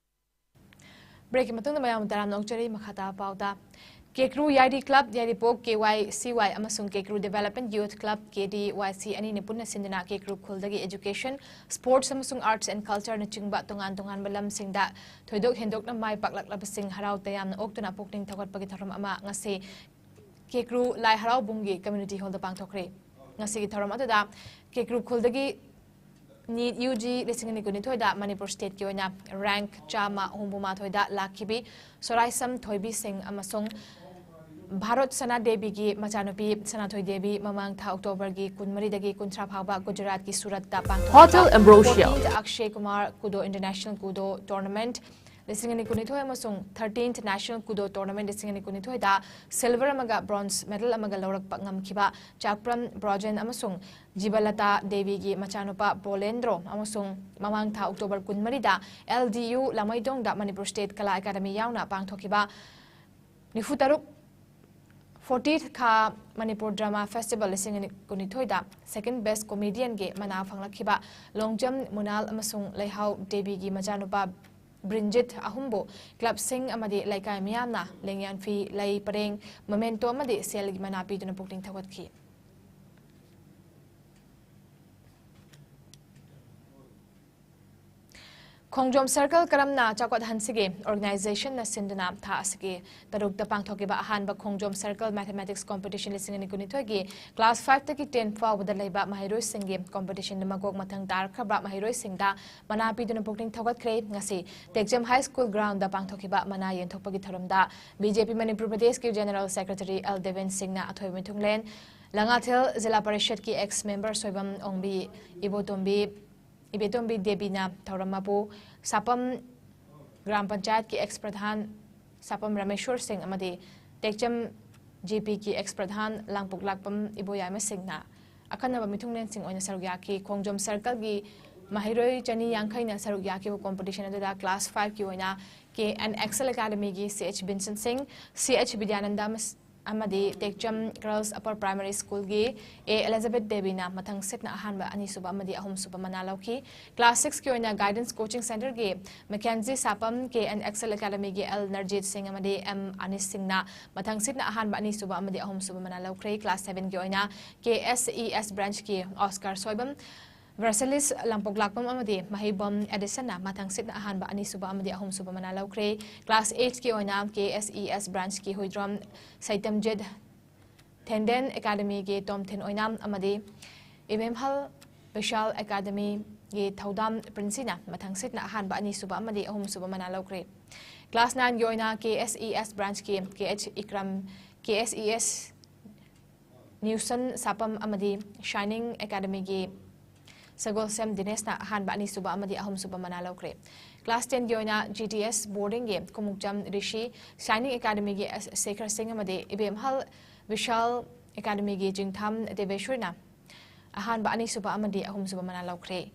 Break ꯀꯤ ꯃꯇꯨꯡꯗ ꯃꯌꯥꯝ ꯇꯔꯥꯝꯅ ꯑꯣꯛꯆꯔꯤ꯫ ꯃꯈꯥ ꯇꯥꯕ ꯄꯥꯎꯗ, ꯀꯦꯀ꯭ꯔꯨ ꯌꯥꯏꯔꯤ ꯀ꯭ꯂꯕ, ꯌꯥꯏꯔꯤꯄꯣꯛ K Y C Y ꯑꯃꯁꯨꯡ ꯀꯦꯀ꯭ꯔꯨ Development Youth Club, K D Y C, ꯑꯅꯤꯅ ꯄꯨꯟꯅ ꯁꯤꯟꯗꯨꯅ ꯀꯦꯀ꯭ꯔꯨ ꯈꯨꯜꯗꯒꯤ education, sports ꯑꯃꯁꯨꯡ arts and culture ꯅꯆꯤꯡꯕ ꯇꯣꯉꯥꯟ ꯇꯣꯉꯥꯟꯕ ꯂꯝꯁꯤꯡꯗ ꯊꯣꯏꯗꯣꯛ ꯍꯦꯟꯗꯣꯛꯅ ꯃꯥꯏ ꯄꯥꯛꯂꯛꯂꯕꯁꯤꯡ ꯍꯔꯥꯎ ꯇꯌꯥꯝꯅ ꯑꯣꯛꯇꯨꯅ ꯄꯨꯛꯅꯤꯡ ꯊꯧꯒꯠꯄꯒꯤ ꯊꯧꯔꯝ ꯑꯃ ꯉꯁꯤ ꯀꯦꯀ꯭ꯔꯨ ꯂꯥꯏ ꯍꯔꯥꯎꯕꯨꯡꯒꯤ community hall ꯗ ꯄꯥꯡꯊꯣꯛꯈ꯭ꯔꯦ꯫ ꯉꯁꯤꯒꯤ ꯊꯧꯔꯝ ꯑꯗꯨꯗ ꯀꯦꯀ꯭ꯔꯨ ꯈꯨꯜꯗꯒꯤ NEET U G ꯂꯤꯁꯤꯡ ꯑꯅꯤ ꯀꯨꯟꯅꯤꯊꯣꯏꯗ ꯃꯅꯤꯄꯨꯔ state ꯀꯤ ꯑꯣꯏꯅ rank ꯆꯥꯝꯃ ꯍꯨꯝꯐꯨ ꯃꯥꯊꯣꯏꯗ ꯂꯥꯛꯈꯤꯕꯤ ꯁꯣꯔꯥꯏꯁꯝ ꯊꯣꯏꯕꯤ ꯁꯤꯡ ꯑꯃꯁꯨꯡ ꯚꯥꯔꯠ ꯁꯅꯥ ꯗꯦꯕꯤꯒꯤ ꯃꯆꯥꯅꯨꯄꯤ ꯁꯅꯥꯊꯣꯏ ꯗꯦꯕꯤ ꯃꯃꯥꯡ ꯊꯥ October ꯒꯤ ꯀꯨꯟꯃꯔꯤꯗꯒꯤ ꯀꯨꯟꯊ꯭ꯔꯥ ꯐꯥꯎꯕ ꯒꯨꯖꯔꯥꯠꯀꯤ ꯁꯨꯔꯠꯇ ꯄꯥꯡꯊꯣꯛꯈꯤꯕ Hotel Ambrosia. fourteenth Akshay Kumar ꯀꯨꯗꯣ International Kudo Tournament ꯂꯤꯁꯤꯡ ꯑꯅꯤ ꯀꯨꯟꯅꯤꯊꯣꯏ ꯑꯃꯁꯨꯡ thirteenth National Kudo Tournament ꯂꯤꯁꯤꯡ ꯑꯅꯤ ꯀꯨꯟꯅꯤꯊꯣꯏꯗ silver ꯑꯃꯒ bronze medal ꯑꯃꯒ ꯂꯧꯔꯛꯄ ꯉꯝꯈꯤꯕ ꯆꯥꯛꯄ꯭ꯔꯝ ꯕ꯭ꯔꯣꯖꯦꯟ ꯑꯃꯁꯨꯡ ꯖꯤꯕꯂꯇꯥ ꯗꯦꯕꯤꯒꯤ ꯃꯆꯥꯅꯨꯄꯥ ꯕꯣꯂꯦꯟꯗ꯭ꯔꯣ ꯑꯃꯁꯨꯡ ꯃꯃꯥꯡ ꯊꯥ October ꯀꯨꯟꯃꯔꯤꯗ L D U ꯂꯥꯃꯩꯗꯣꯡꯗ ꯃꯅꯤꯄꯨꯔ state ꯀꯂꯥ ꯑꯦꯀꯥꯗꯃꯤ ꯌꯥꯎꯅ ꯄꯥꯡꯊꯣꯛꯈꯤꯕ ꯅꯤꯐꯨ ꯇꯔꯨꯛ fortieth ꯈꯥ ꯃꯅꯤꯄꯨꯔ Drama Festival ꯂꯤꯁꯤꯡ ꯑꯅꯤ ꯀꯨꯟꯅꯤꯊꯣꯏꯗ second best comedian ꯒꯤ ꯃꯅꯥ ꯐꯪꯂꯛꯈꯤꯕ ꯂꯣꯡꯖꯝ ꯃꯨꯅꯥꯜ ꯑꯃꯁꯨꯡ ꯂꯩꯍꯥꯎ ꯗꯦꯕꯤꯒꯤ ꯃꯆꯥꯅꯨꯄꯥ ꯕ꯭ꯔꯤꯟꯖꯤꯠ ꯑꯍꯨꯝꯕꯨ club ꯁꯤꯡ ꯑꯃꯗꯤ ꯂꯩꯀꯥꯏ ꯃꯤꯌꯥꯝꯅ ꯂꯦꯡꯌꯥꯟ ꯐꯤ, ꯂꯩ ꯄꯔꯦꯡ, memento ꯑꯃꯗꯤ ꯁꯦꯜꯒꯤ ꯃꯅꯥ ꯄꯤꯗꯨꯅ ꯄꯨꯛꯅꯤꯡ ꯊꯧꯒꯠꯈꯤ꯫ ꯈꯣꯡꯖꯣꯝ circle ꯀꯔꯝꯅ ꯆꯥꯎꯈꯠꯍꯟꯁꯤꯒꯦ? Organization ꯅ ꯁꯤꯟꯗꯨꯅ ꯊꯥ ꯑꯁꯤꯒꯤ ꯇꯔꯨꯛꯇ ꯄꯥꯡꯊꯣꯛꯈꯤꯕ ꯑꯍꯥꯟꯕ ꯈꯣꯡꯖꯣꯝ circle mathematics competition ꯂꯤꯁꯤꯡ ꯑꯅꯤ ꯀꯨꯟꯅꯤꯊꯣꯏꯒꯤ class five ꯇꯒꯤ ten ꯐꯥꯎꯕꯗ ꯂꯩꯕ ꯃꯍꯩꯔꯣꯏꯁꯤꯡꯒꯤ competition ꯗ ꯃꯀꯣꯛ ꯃꯊꯪ ꯇꯥꯔꯛꯈ꯭ꯔꯕ ꯃꯍꯩꯔꯣꯏꯁꯤꯡꯗ ꯃꯅꯥ ꯄꯤꯗꯨꯅ ꯄꯨꯛꯅꯤꯡ ꯊꯧꯒꯠꯈ꯭ꯔꯦ꯫ ꯉꯁꯤ ꯇꯦꯛꯆꯝ High School ground ꯗ ꯄꯥꯡꯊꯣꯛꯈꯤꯕ ꯃꯅꯥ ꯌꯦꯟꯊꯣꯛꯄꯒꯤ ꯊꯧꯔꯝꯗ B J P ꯃꯅꯤꯄꯨꯔ ꯄ꯭ꯔꯗꯦꯁꯀꯤ General Secretary L ꯗꯦꯕꯦꯟ ꯁꯤꯡꯅ ꯑꯊꯣꯏꯕ ꯃꯤꯊꯨꯡꯂꯦꯟ, ꯂꯉꯥꯊꯦꯜ ꯖꯤꯂꯥ ꯄꯔꯤꯁꯠꯀꯤ ex member ꯁꯣꯏꯕꯝ ꯑꯣꯡꯕꯤ, ꯏꯕꯣꯇꯣꯝꯕꯤ, ꯏꯕꯦꯇꯣꯝꯕꯤ ꯗꯦꯕꯤꯅ ꯊꯧꯔꯝ ꯃꯄꯨ, ꯁꯥꯄꯝ ꯒ꯭ꯔꯥꯝ ꯄꯟꯆꯥꯌꯠꯀꯤ ex ꯄ꯭ꯔꯙꯥꯟ ꯁꯥꯄꯝ ꯔꯥꯃꯦꯁꯣꯔ ꯁꯤꯡ ꯑꯃꯗꯤ ꯇꯦꯛꯆꯝ G P ꯒꯤ ex ꯄ꯭ꯔꯙꯥꯟ ꯂꯥꯡꯄꯣꯛꯂꯥꯛꯄꯝ ꯏꯕꯣꯌꯥꯏꯃ ꯁꯤꯡꯅ ꯑꯈꯟꯅꯕ ꯃꯤꯊꯨꯡꯂꯦꯟꯁꯤꯡ ꯑꯣꯏꯅ ꯁꯔꯨꯛ ꯌꯥꯈꯤ꯫ ꯈꯣꯡꯖꯣꯝ circle ꯒꯤ ꯃꯍꯩꯔꯣꯏ ꯆꯅꯤ ꯌꯥꯡꯈꯩꯅ ꯁꯔꯨꯛ ꯌꯥꯈꯤꯕ competition ꯑꯗꯨꯗ class five ꯀꯤ ꯑꯣꯏꯅ K N Excel Academy ꯒꯤ C H ꯕꯤꯟꯁꯟ ꯁꯤꯡ, C H ꯕꯤꯗ꯭ꯌꯥꯅꯟꯗ ꯑꯃꯁ-, ꯑꯃꯗꯤ ꯇꯦꯛꯆꯝ Girls Upper Primary Schoolꯒꯤ ꯑꯦ ꯑꯦꯂꯤꯖꯥꯕꯦꯊ ꯗꯦꯕꯤꯅ ꯃꯊꯪ ꯁꯤꯠꯅ ꯑꯍꯥꯟꯕ, ꯑꯅꯤꯁꯨꯕ ꯑꯃꯗꯤ ꯑꯍꯨꯝꯁꯨꯕ ꯃꯅꯥ ꯂꯧꯈꯤ꯫ Class sixꯀꯤ ꯑꯣꯏꯅ Guidance Coaching Centreꯒꯤ Mackenzie Sapam, K N excel ꯑꯦꯀꯥꯗꯃꯤꯒꯤ ꯑꯦꯜ ꯅꯔꯖꯤꯠ ꯁꯤꯡ ꯑꯃꯗꯤ ꯑꯦꯝ ꯑꯅꯤꯁ ꯁꯤꯡꯅ ꯃꯊꯪ ꯁꯤꯠꯅ ꯑꯍꯥꯟꯕ, ꯑꯅꯤꯁꯨꯕ ꯑꯃꯗꯤ ꯑꯍꯨꯝꯁꯨꯕ ꯃꯅꯥ ꯂꯧꯈ꯭ꯔꯦ꯫ Class sevenꯒꯤ ꯑꯣꯏꯅ ꯀꯦ S E S branchꯀꯤ Oscar Soibam, ꯚꯔꯁꯦꯂꯤꯁ ꯂꯥꯡꯄꯣꯛꯂꯥꯛꯄꯝ ꯑꯃꯗꯤ ꯃꯍꯩꯕꯝ ꯑꯦꯗꯤꯁꯟꯅ ꯃꯊꯪ ꯁꯤꯠꯅ ꯑꯍꯥꯟꯕ, ꯑꯅꯤꯁꯨꯕ ꯑꯃꯗꯤ ꯑꯍꯨꯝꯁꯨꯕ ꯃꯅꯥ ꯂꯧꯈ꯭ꯔꯦ꯫ Class eightꯀꯤ ꯑꯣꯏꯅ ꯀꯦ ꯑꯦꯁ ꯏ ꯑꯦꯁ branchꯀꯤ ꯍꯨꯏꯗ꯭ꯔꯣꯝ ꯁꯩꯇꯝꯖꯤꯠ, ꯊꯦꯟꯗꯦꯟ ꯑꯦꯀꯥꯗꯃꯤꯒꯤ ꯇꯣꯝꯊꯤꯟ ꯑꯣꯏꯅꯥꯝ ꯑꯃꯗꯤ ꯏꯕꯦꯝꯍꯜ ꯕꯤꯁꯥꯜ ꯑꯦꯀꯥꯗꯃꯤꯒꯤ ꯊꯧꯗꯥꯝ ꯄ꯭ꯔꯤꯟꯁꯤꯅ ꯃꯊꯪ ꯁꯤꯠꯅ ꯑꯍꯥꯟꯕ, ꯑꯅꯤꯁꯨꯕ ꯑꯃꯗꯤ ꯑꯍꯨꯝꯁꯨꯕ ꯃꯅꯥ ꯂꯧꯈ꯭ꯔꯦ꯫ Class nineꯒꯤ ꯑꯣꯏꯅ ꯀꯦ ꯑꯦꯁ ꯏ ꯑꯦꯁ branchꯀꯤ ꯀꯦ ꯑꯩꯆ ꯏꯀ꯭ꯔꯝ, ꯀꯦ ꯑꯦꯁ ꯏ ꯑꯦꯁ ꯅ꯭ꯌꯨꯁꯟ ꯁꯥꯄꯝ ꯑꯃꯗꯤ Shining ꯑꯦꯀꯥꯗꯃꯤꯒꯤ ꯁꯒꯣꯜꯁꯦꯝ ꯗꯤꯅꯦꯁꯅ ꯑꯍꯥꯟꯕ, ꯑꯅꯤꯁꯨꯕ ꯑꯃꯗꯤ ꯑꯍꯨꯝꯁꯨꯕ ꯃꯅꯥ ꯂꯧꯈ꯭ꯔꯦ꯫ Class tenꯒꯤ ꯑꯣꯏꯅ ꯖꯤ ꯇꯤ ꯑꯦꯁ boardingꯒꯤ ꯀꯨꯃꯨꯛꯆꯝ ꯔꯤꯁꯤ, Shining ꯑꯦꯀꯥꯗꯃꯤꯒꯤ ꯑꯦꯁ ꯁꯦꯈꯔ ꯁꯤꯡ ꯑꯃꯗꯤ ꯏꯕꯦꯝꯍꯜ ꯕꯤꯁꯥꯜ ꯑꯦꯀꯥꯗꯃꯤꯒꯤ ꯆꯤꯡꯊꯥꯝ ꯗꯦꯕꯦꯁꯣꯔꯤꯅ ꯑꯍꯥꯟꯕ, ꯑꯅꯤꯁꯨꯕ ꯑꯃꯗꯤ ꯑꯍꯨꯝꯁꯨꯕ ꯃꯅꯥ ꯂꯧꯈ꯭ꯔꯦ꯫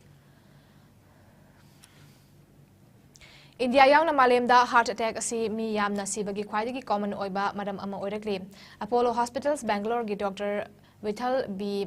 ꯏꯟꯗꯤꯌꯥ ꯌꯥꯎꯅ ꯃꯥꯂꯦꯝꯗ heart attack ꯑꯁꯤ ꯃꯤ ꯌꯥꯝꯅ ꯁꯤꯕꯒꯤ ꯈ꯭ꯋꯥꯏꯗꯒꯤ common ꯑꯣꯏꯕ ꯃꯔꯝ ꯑꯃ ꯑꯣꯏꯔꯛꯂꯤ꯫ Apollo Hospitals Bangaloreꯒꯤ Doctor Vithal B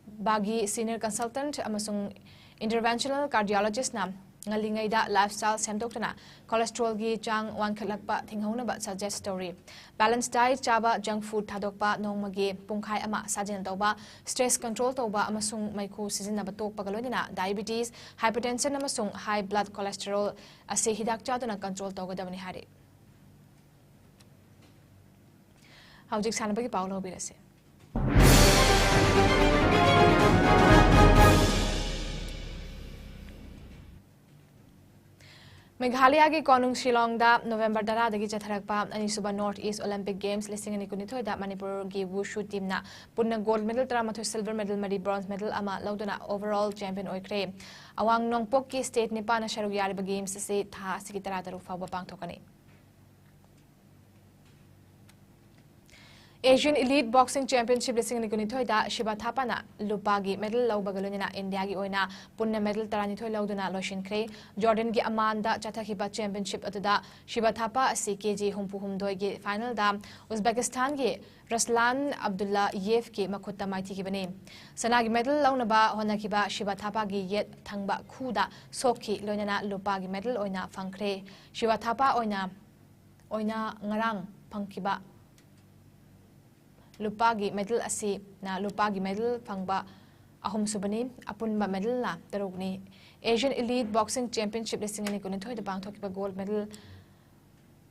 Bagi, senior consultant ꯑꯃꯁꯨꯡ interventional cardiologistꯅ ꯉꯜꯂꯤꯉꯩꯗ lifestyle ꯁꯦꯝꯗꯣꯛꯇꯨꯅ cholesterolꯒꯤ ꯆꯥꯡ ꯋꯥꯡꯈꯠꯂꯛꯄ ꯊꯤꯡꯍꯧꯅꯕ suggest ꯇꯧꯔꯤ꯫ Balanced diet ꯆꯥꯕ, junk food ꯊꯥꯗꯣꯛꯄ, ꯅꯣꯡꯃꯒꯤ ꯄꯨꯡꯈꯥꯏ ꯑꯃ ꯁꯥꯖꯦꯜ ꯇꯧꯕ, stress control ꯇꯧꯕ ꯑꯃꯁꯨꯡ ꯃꯩꯈꯨ ꯁꯤꯖꯤꯟꯅꯕ ꯇꯣꯛꯄꯒ ꯂꯣꯏꯅꯅ diabetes, hypertension ꯑꯃꯁꯨꯡ high blood cholesterol ꯑꯁꯤ ꯍꯤꯗꯥꯛ ꯆꯥꯗꯨꯅ control ꯇꯧꯒꯗꯕꯅꯤ ꯍꯥꯏꯔꯤ꯫ ꯍꯧꯖꯤꯛ ꯁꯥꯟꯅꯕꯒꯤ ꯄꯥꯎ ꯂꯧꯕꯤꯔꯁꯤ꯫ ꯃꯦꯘꯥꯂꯌꯥꯒꯤ ꯀꯣꯅꯨꯡ ꯁꯤꯂꯣꯡꯗ ꯅꯣꯕꯦꯝꯕꯔ ꯇꯔꯥꯗꯒꯤ ꯆꯠꯊꯔꯛꯄ ꯑꯅꯤꯁꯨꯕ North East Olympic Games ꯂꯤꯁꯤꯡ ꯑꯅꯤ ꯀꯨꯟꯅꯤꯊꯣꯏꯗ ꯃꯅꯤꯄꯨꯔꯒꯤ wushu teamꯅ ꯄꯨꯟꯅ gold medal ꯇꯔꯥꯃꯥꯊꯣꯏ, silver medal ꯃꯔꯤ, bronze medal ꯑꯃ ꯂꯧꯗꯨꯅ overall champion ꯑꯣꯏꯈ꯭ꯔꯦ꯫ ꯑꯋꯥꯡ ꯅꯣꯡꯄꯣꯛꯀꯤ state ꯅꯤꯄꯥꯟꯅ ꯁꯔꯨꯛ ꯌꯥꯔꯤꯕ games ꯑꯁꯤ ꯊꯥ ꯑꯁꯤꯒꯤ ꯇꯔꯥꯇꯔꯨꯛ ꯐꯥꯎꯕ ꯄꯥꯡꯊꯣꯛꯀꯅꯤ꯫ Asian Elite Boxing Championship ꯂꯤꯁꯤꯡ ꯑꯅꯤ ꯀꯨꯟꯅꯤꯊꯣꯏꯗ ꯁꯤꯕꯥ ꯊꯥꯄꯥꯅ ꯂꯨꯄꯥꯒꯤ ꯃꯦꯗꯜ ꯂꯧꯕꯒ ꯂꯣꯏꯅꯅ ꯏꯟꯗꯤꯌꯥꯒꯤ ꯑꯣꯏꯅ ꯄꯨꯟꯅ ꯃꯦꯗꯜ ꯇꯔꯥꯅꯤꯊꯣꯏ ꯂꯧꯗꯨꯅ ꯂꯣꯏꯁꯤꯟꯈ꯭ꯔꯦ꯫ ꯖꯣꯔꯗꯟꯒꯤ ꯑꯃꯥꯟꯗ ꯆꯠꯊꯈꯤꯕ ꯆꯦꯝꯄꯤꯌꯟꯁꯤꯞ ꯑꯗꯨꯗ ꯁꯤꯕꯥ ꯊꯥꯄꯥ ꯑꯁꯤ ꯀꯦ ꯖꯤ ꯍꯨꯝꯐꯨ ꯍꯨꯝꯗꯣꯏꯒꯤ ꯐꯥꯏꯅꯦꯜꯗ ꯎꯖꯕꯦꯀꯤꯁꯇꯥꯟꯒꯤ ꯔꯁꯂꯥꯟ ꯑꯕꯗꯨꯜꯂꯥꯌꯦꯚꯀꯤ ꯃꯈꯨꯠꯇ ꯃꯥꯏꯊꯤꯈꯤꯕꯅꯤ꯫ ꯁꯅꯥꯒꯤ ꯃꯦꯗꯜ ꯂꯧꯅꯕ ꯍꯣꯠꯅꯈꯤꯕ ꯁꯤꯕꯥ ꯊꯥꯄꯥꯒꯤ ꯌꯦꯠ ꯊꯪꯕ ꯈꯨꯗ ꯁꯣꯛꯈꯤ, ꯂꯣꯏꯅꯅ ꯂꯨꯄꯥꯒꯤ ꯃꯦꯗꯜ ꯑꯣꯏꯅ ꯐꯪꯈ꯭ꯔꯦ꯫ ꯁꯤꯕꯥ ꯊꯥꯄꯥ ꯑꯣꯏꯅ, ꯑꯣꯏꯅ ꯉꯔꯥꯡ ꯐꯪꯈꯤꯕ ꯂꯨꯄꯥꯒꯤ ꯃꯦꯗꯜ ꯑꯁꯤꯅ ꯂꯨꯄꯥꯒꯤ ꯃꯦꯗꯜ ꯐꯪꯕ ꯑꯍꯨꯝꯁꯨꯕꯅꯤ꯫ ꯑꯄꯨꯟꯕ ꯃꯦꯗꯜꯅ ꯇꯔꯨꯛꯅꯤ꯫ Asian Elite Boxing Championship ꯂꯤꯁꯤꯡ ꯑꯅꯤ ꯀꯨꯟꯅꯤꯊꯣꯏꯗ ꯄꯥꯡꯊꯣꯛꯈꯤꯕ ꯒꯣꯜ ꯃꯦꯗꯜ,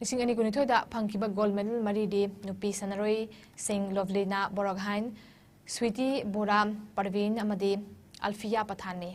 ꯂꯤꯁꯤꯡ ꯑꯅꯤ ꯀꯨꯟꯅꯤꯊꯣꯏꯗ ꯐꯪꯈꯤꯕ ꯒꯣꯜ ꯃꯦꯗꯜ ꯃꯔꯤꯗꯤ ꯅꯨꯄꯤ ꯁꯥꯟꯅꯔꯣꯏꯁꯤꯡ ꯂꯣꯚꯂꯤꯅꯥ ꯕꯣꯔꯒꯍꯥꯏꯟ, ꯁ꯭ꯋꯤꯇꯤ ꯕꯣꯔꯥ, ꯄꯔꯚꯤꯟ ꯑꯃꯗꯤ ꯑꯜꯐꯤꯌꯥ ꯄꯊꯥꯟꯅꯤ꯫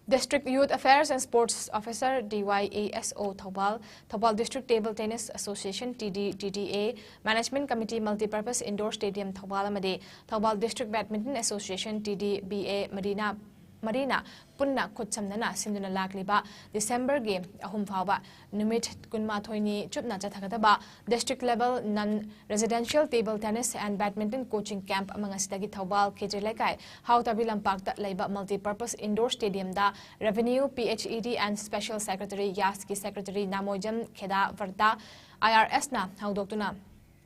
District Youth Affairs and Sports Officer, D Y A S O, Thoubal, Thoubal District Table Tennis Association, T D T T A, Management Committee, Multipurpose Indoor Stadium, Thoubal ꯑꯃꯗꯤ Thoubal District Badminton Association, T D B A, ꯃꯔꯤꯅ, ꯃꯔꯤꯅ ꯄꯨꯟꯅ ꯈꯨꯠꯁꯝꯅꯅ ꯁꯤꯟꯗꯨꯅ ꯂꯥꯛꯂꯤꯕ ꯗꯤꯁꯦꯝꯕꯔꯒꯤ ꯑꯍꯨꯝ ꯐꯥꯎꯕ ꯅꯨꯃꯤꯠ ꯀꯨꯟꯃꯥꯊꯣꯏꯅꯤ ꯆꯨꯞꯅ ꯆꯠꯊꯒꯗꯕ District Level Non Residential Table Tennis and Badminton Coaching Camp ꯑꯃ ꯉꯁꯤꯗꯒꯤ ꯊꯧꯕꯥꯜ ꯈꯦꯇ꯭ꯔꯤ ꯂꯩꯀꯥꯏ ꯍꯥꯎꯇꯥꯕꯤ ꯂꯝꯄꯥꯛꯇ ꯂꯩꯕ Multipurpose Indoor Stadiumꯗ Revenue, P H E D and Special Secretary, ꯌꯥꯁꯀꯤ Secretary ꯅꯥꯃꯣꯏꯖꯝ ꯈꯦꯗꯥ ꯚꯔꯇꯥ, I R S ꯅ ꯍꯧꯗꯣꯛꯇꯨꯅ,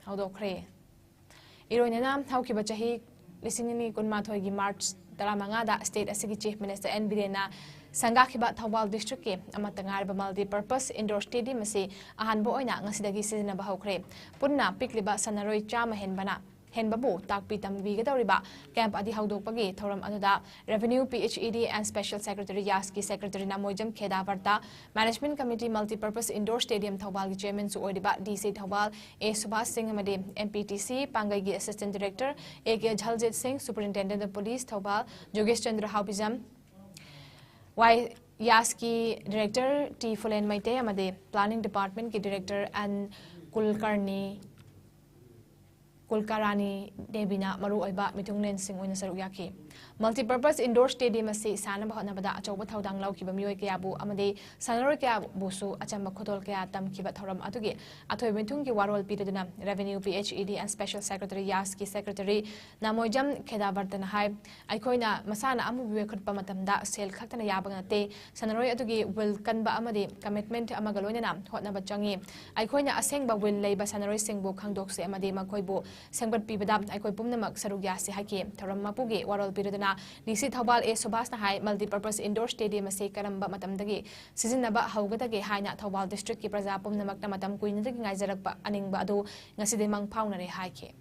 ꯍꯧꯗꯣꯛꯈ꯭ꯔꯦ꯫ ꯏꯔꯣꯏꯅꯅ ꯍꯧꯈꯤꯕ ꯆꯍꯤ ꯂꯤꯁꯤꯡ ꯑꯅꯤ ꯀꯨꯟꯃꯥꯊꯣꯏꯒꯤ March ꯇꯔꯥꯃꯉꯥꯗ state ꯑꯁꯤꯒꯤ Chief Minister N ꯕꯤꯔꯦꯟꯅ ꯁꯪꯒꯥꯈꯤꯕ ꯊꯧꯕꯥꯜ Districtꯀꯤ ꯑꯃꯠꯇ ꯉꯥꯏꯔꯕ Multipurpose Indoor Stadium ꯑꯁꯤ ꯑꯍꯥꯟꯕ ꯑꯣꯏꯅ ꯉꯁꯤꯗꯒꯤ ꯁꯤꯖꯤꯟꯅꯕ ꯍꯧꯈ꯭ꯔꯦ꯫ ꯄꯨꯟꯅ ꯄꯤꯛꯂꯤꯕ ꯁꯥꯟꯅꯔꯣꯏ ꯆꯥꯝꯃ ꯍꯦꯟꯕꯅ, ꯍꯦꯟꯕꯕꯨ ꯇꯥꯛꯄꯤ ꯇꯝꯕꯤꯒꯗꯧꯔꯤꯕ camp ꯑꯗꯤ ꯍꯧꯗꯣꯛꯄꯒꯤ ꯊꯧꯔꯝ ꯑꯗꯨꯗ Revenue, P H E D and Special Secretary, ꯌꯥꯁꯀꯤ Secretary ꯅꯥꯃꯣꯏꯖꯝ ꯈꯦꯗꯥ ꯚꯔꯇꯥ, Management Committee, Multipurpose Indoor Stadium ꯊꯧꯕꯥꯜꯒꯤ Chairmanꯁꯨ ꯑꯣꯏꯔꯤꯕ D C Thoubal A Subhas ꯁꯤꯡ ꯑꯃꯗꯤ M P T C ꯄꯥꯡꯒꯩꯒꯤ Assistant Director A K ꯖꯜꯖꯤꯠ ꯁꯤꯡ, Superintendent of Police Thoubal ꯖꯣꯒꯦꯁ Chandra ꯍꯥꯎꯕꯤꯖꯝ, Y ꯌꯥꯁꯀꯤ Director T ꯐꯨꯂꯦꯟ Meitei ꯑꯃꯗꯤ Planning Departmentꯀꯤ Director N ꯀꯨꯜꯀꯔꯅꯤ, ꯀꯨꯜꯀꯥꯔꯥꯅꯤ ꯗꯦꯕꯤꯅ ꯃꯔꯨꯑꯣꯏꯕ ꯃꯤꯊꯨꯡꯂꯦꯟꯁꯤꯡ ꯑꯣꯏꯅ ꯁꯔꯨꯛ ꯌꯥꯈꯤ꯫ Multipurpose Indoor Stadium ꯑꯁꯤ ꯁꯥꯟꯅꯕ ꯍꯣꯠꯅꯕꯗ ꯑꯆꯧꯕ ꯊꯧꯗꯥꯡ ꯂꯧꯈꯤꯕ ꯃꯤꯑꯣꯏ ꯀꯌꯥꯕꯨ ꯑꯃꯗꯤ ꯁꯥꯟꯅꯔꯣꯏ ꯀꯌꯥꯕꯨꯁꯨ ꯑꯆꯝꯕ ꯈꯨꯗꯣꯜ ꯀꯌꯥ ꯇꯝꯈꯤꯕ ꯊꯧꯔꯝ ꯑꯗꯨꯒꯤ ꯑꯊꯣꯏꯕ ꯃꯤꯊꯨꯡꯒꯤ ꯋꯥꯔꯣꯜ ꯄꯤꯔꯗꯨꯅ Revenue, P H E D and Special Secretary, ꯌꯥꯁꯀꯤ Secretary ꯅꯥꯃꯣꯏꯖꯝ ꯈꯦꯗꯥꯕꯔꯇꯅ ꯍꯥꯏ, ꯑꯩꯈꯣꯏꯅ ꯃꯁꯥꯟꯅ ꯑꯃꯕꯨ ꯌꯣꯛꯈꯠꯄ ꯃꯇꯝꯗ ꯁꯦꯜ ꯈꯛꯇꯅ ꯌꯥꯕ ꯅꯠꯇꯦ꯫ ꯁꯥꯟꯅꯔꯣꯏ ꯑꯗꯨꯒꯤ will ꯀꯟꯕ ꯑꯃꯗꯤ commitment ꯑꯃꯒ ꯂꯣꯏꯅꯅ ꯍꯣꯠꯅꯕ ꯆꯪꯏ꯫ ꯑꯩꯈꯣꯏꯅ ꯑꯁꯦꯡꯕ will ꯂꯩꯕ ꯁꯥꯟꯅꯔꯣꯏꯁꯤꯡꯕꯨ ꯈꯪꯗꯣꯛꯁꯤ ꯑꯃꯗꯤ ꯃꯈꯣꯏꯕꯨ ꯁꯦꯝꯒꯠꯄꯤꯕꯗ ꯑꯩꯈꯣꯏ ꯄꯨꯝꯅꯃꯛ ꯁꯔꯨꯛ ꯌꯥꯁꯤ ꯍꯥꯏꯈꯤ꯫ ꯊꯧꯔꯝ ꯃꯄꯨꯒꯤ ꯋꯥꯔꯣꯜ ꯄꯤꯔꯗꯨꯅ D C ꯊꯧꯕꯥꯜ ꯑꯦ ꯁꯨꯕꯥꯁꯅ ꯍꯥꯏ, Multipurpose Indoor Stadium ꯑꯁꯤ ꯀꯔꯝꯕ ꯃꯇꯝꯗꯒꯤ ꯁꯤꯖꯤꯟꯅꯕ ꯍꯧꯒꯗꯒꯦ ꯍꯥꯏꯅ ꯊꯧꯕꯥꯜ districtꯀꯤ ꯄ꯭ꯔꯖꯥ ꯄꯨꯝꯅꯃꯛꯅ ꯃꯇꯝ ꯀꯨꯏꯅꯗꯒꯤ ꯉꯥꯏꯖꯔꯛꯄ ꯑꯅꯤꯡꯕ ꯑꯗꯨ ꯉꯁꯤꯗꯤ ꯃꯪ ꯐꯥꯎꯅꯔꯦ ꯍꯥꯏꯈꯤ꯫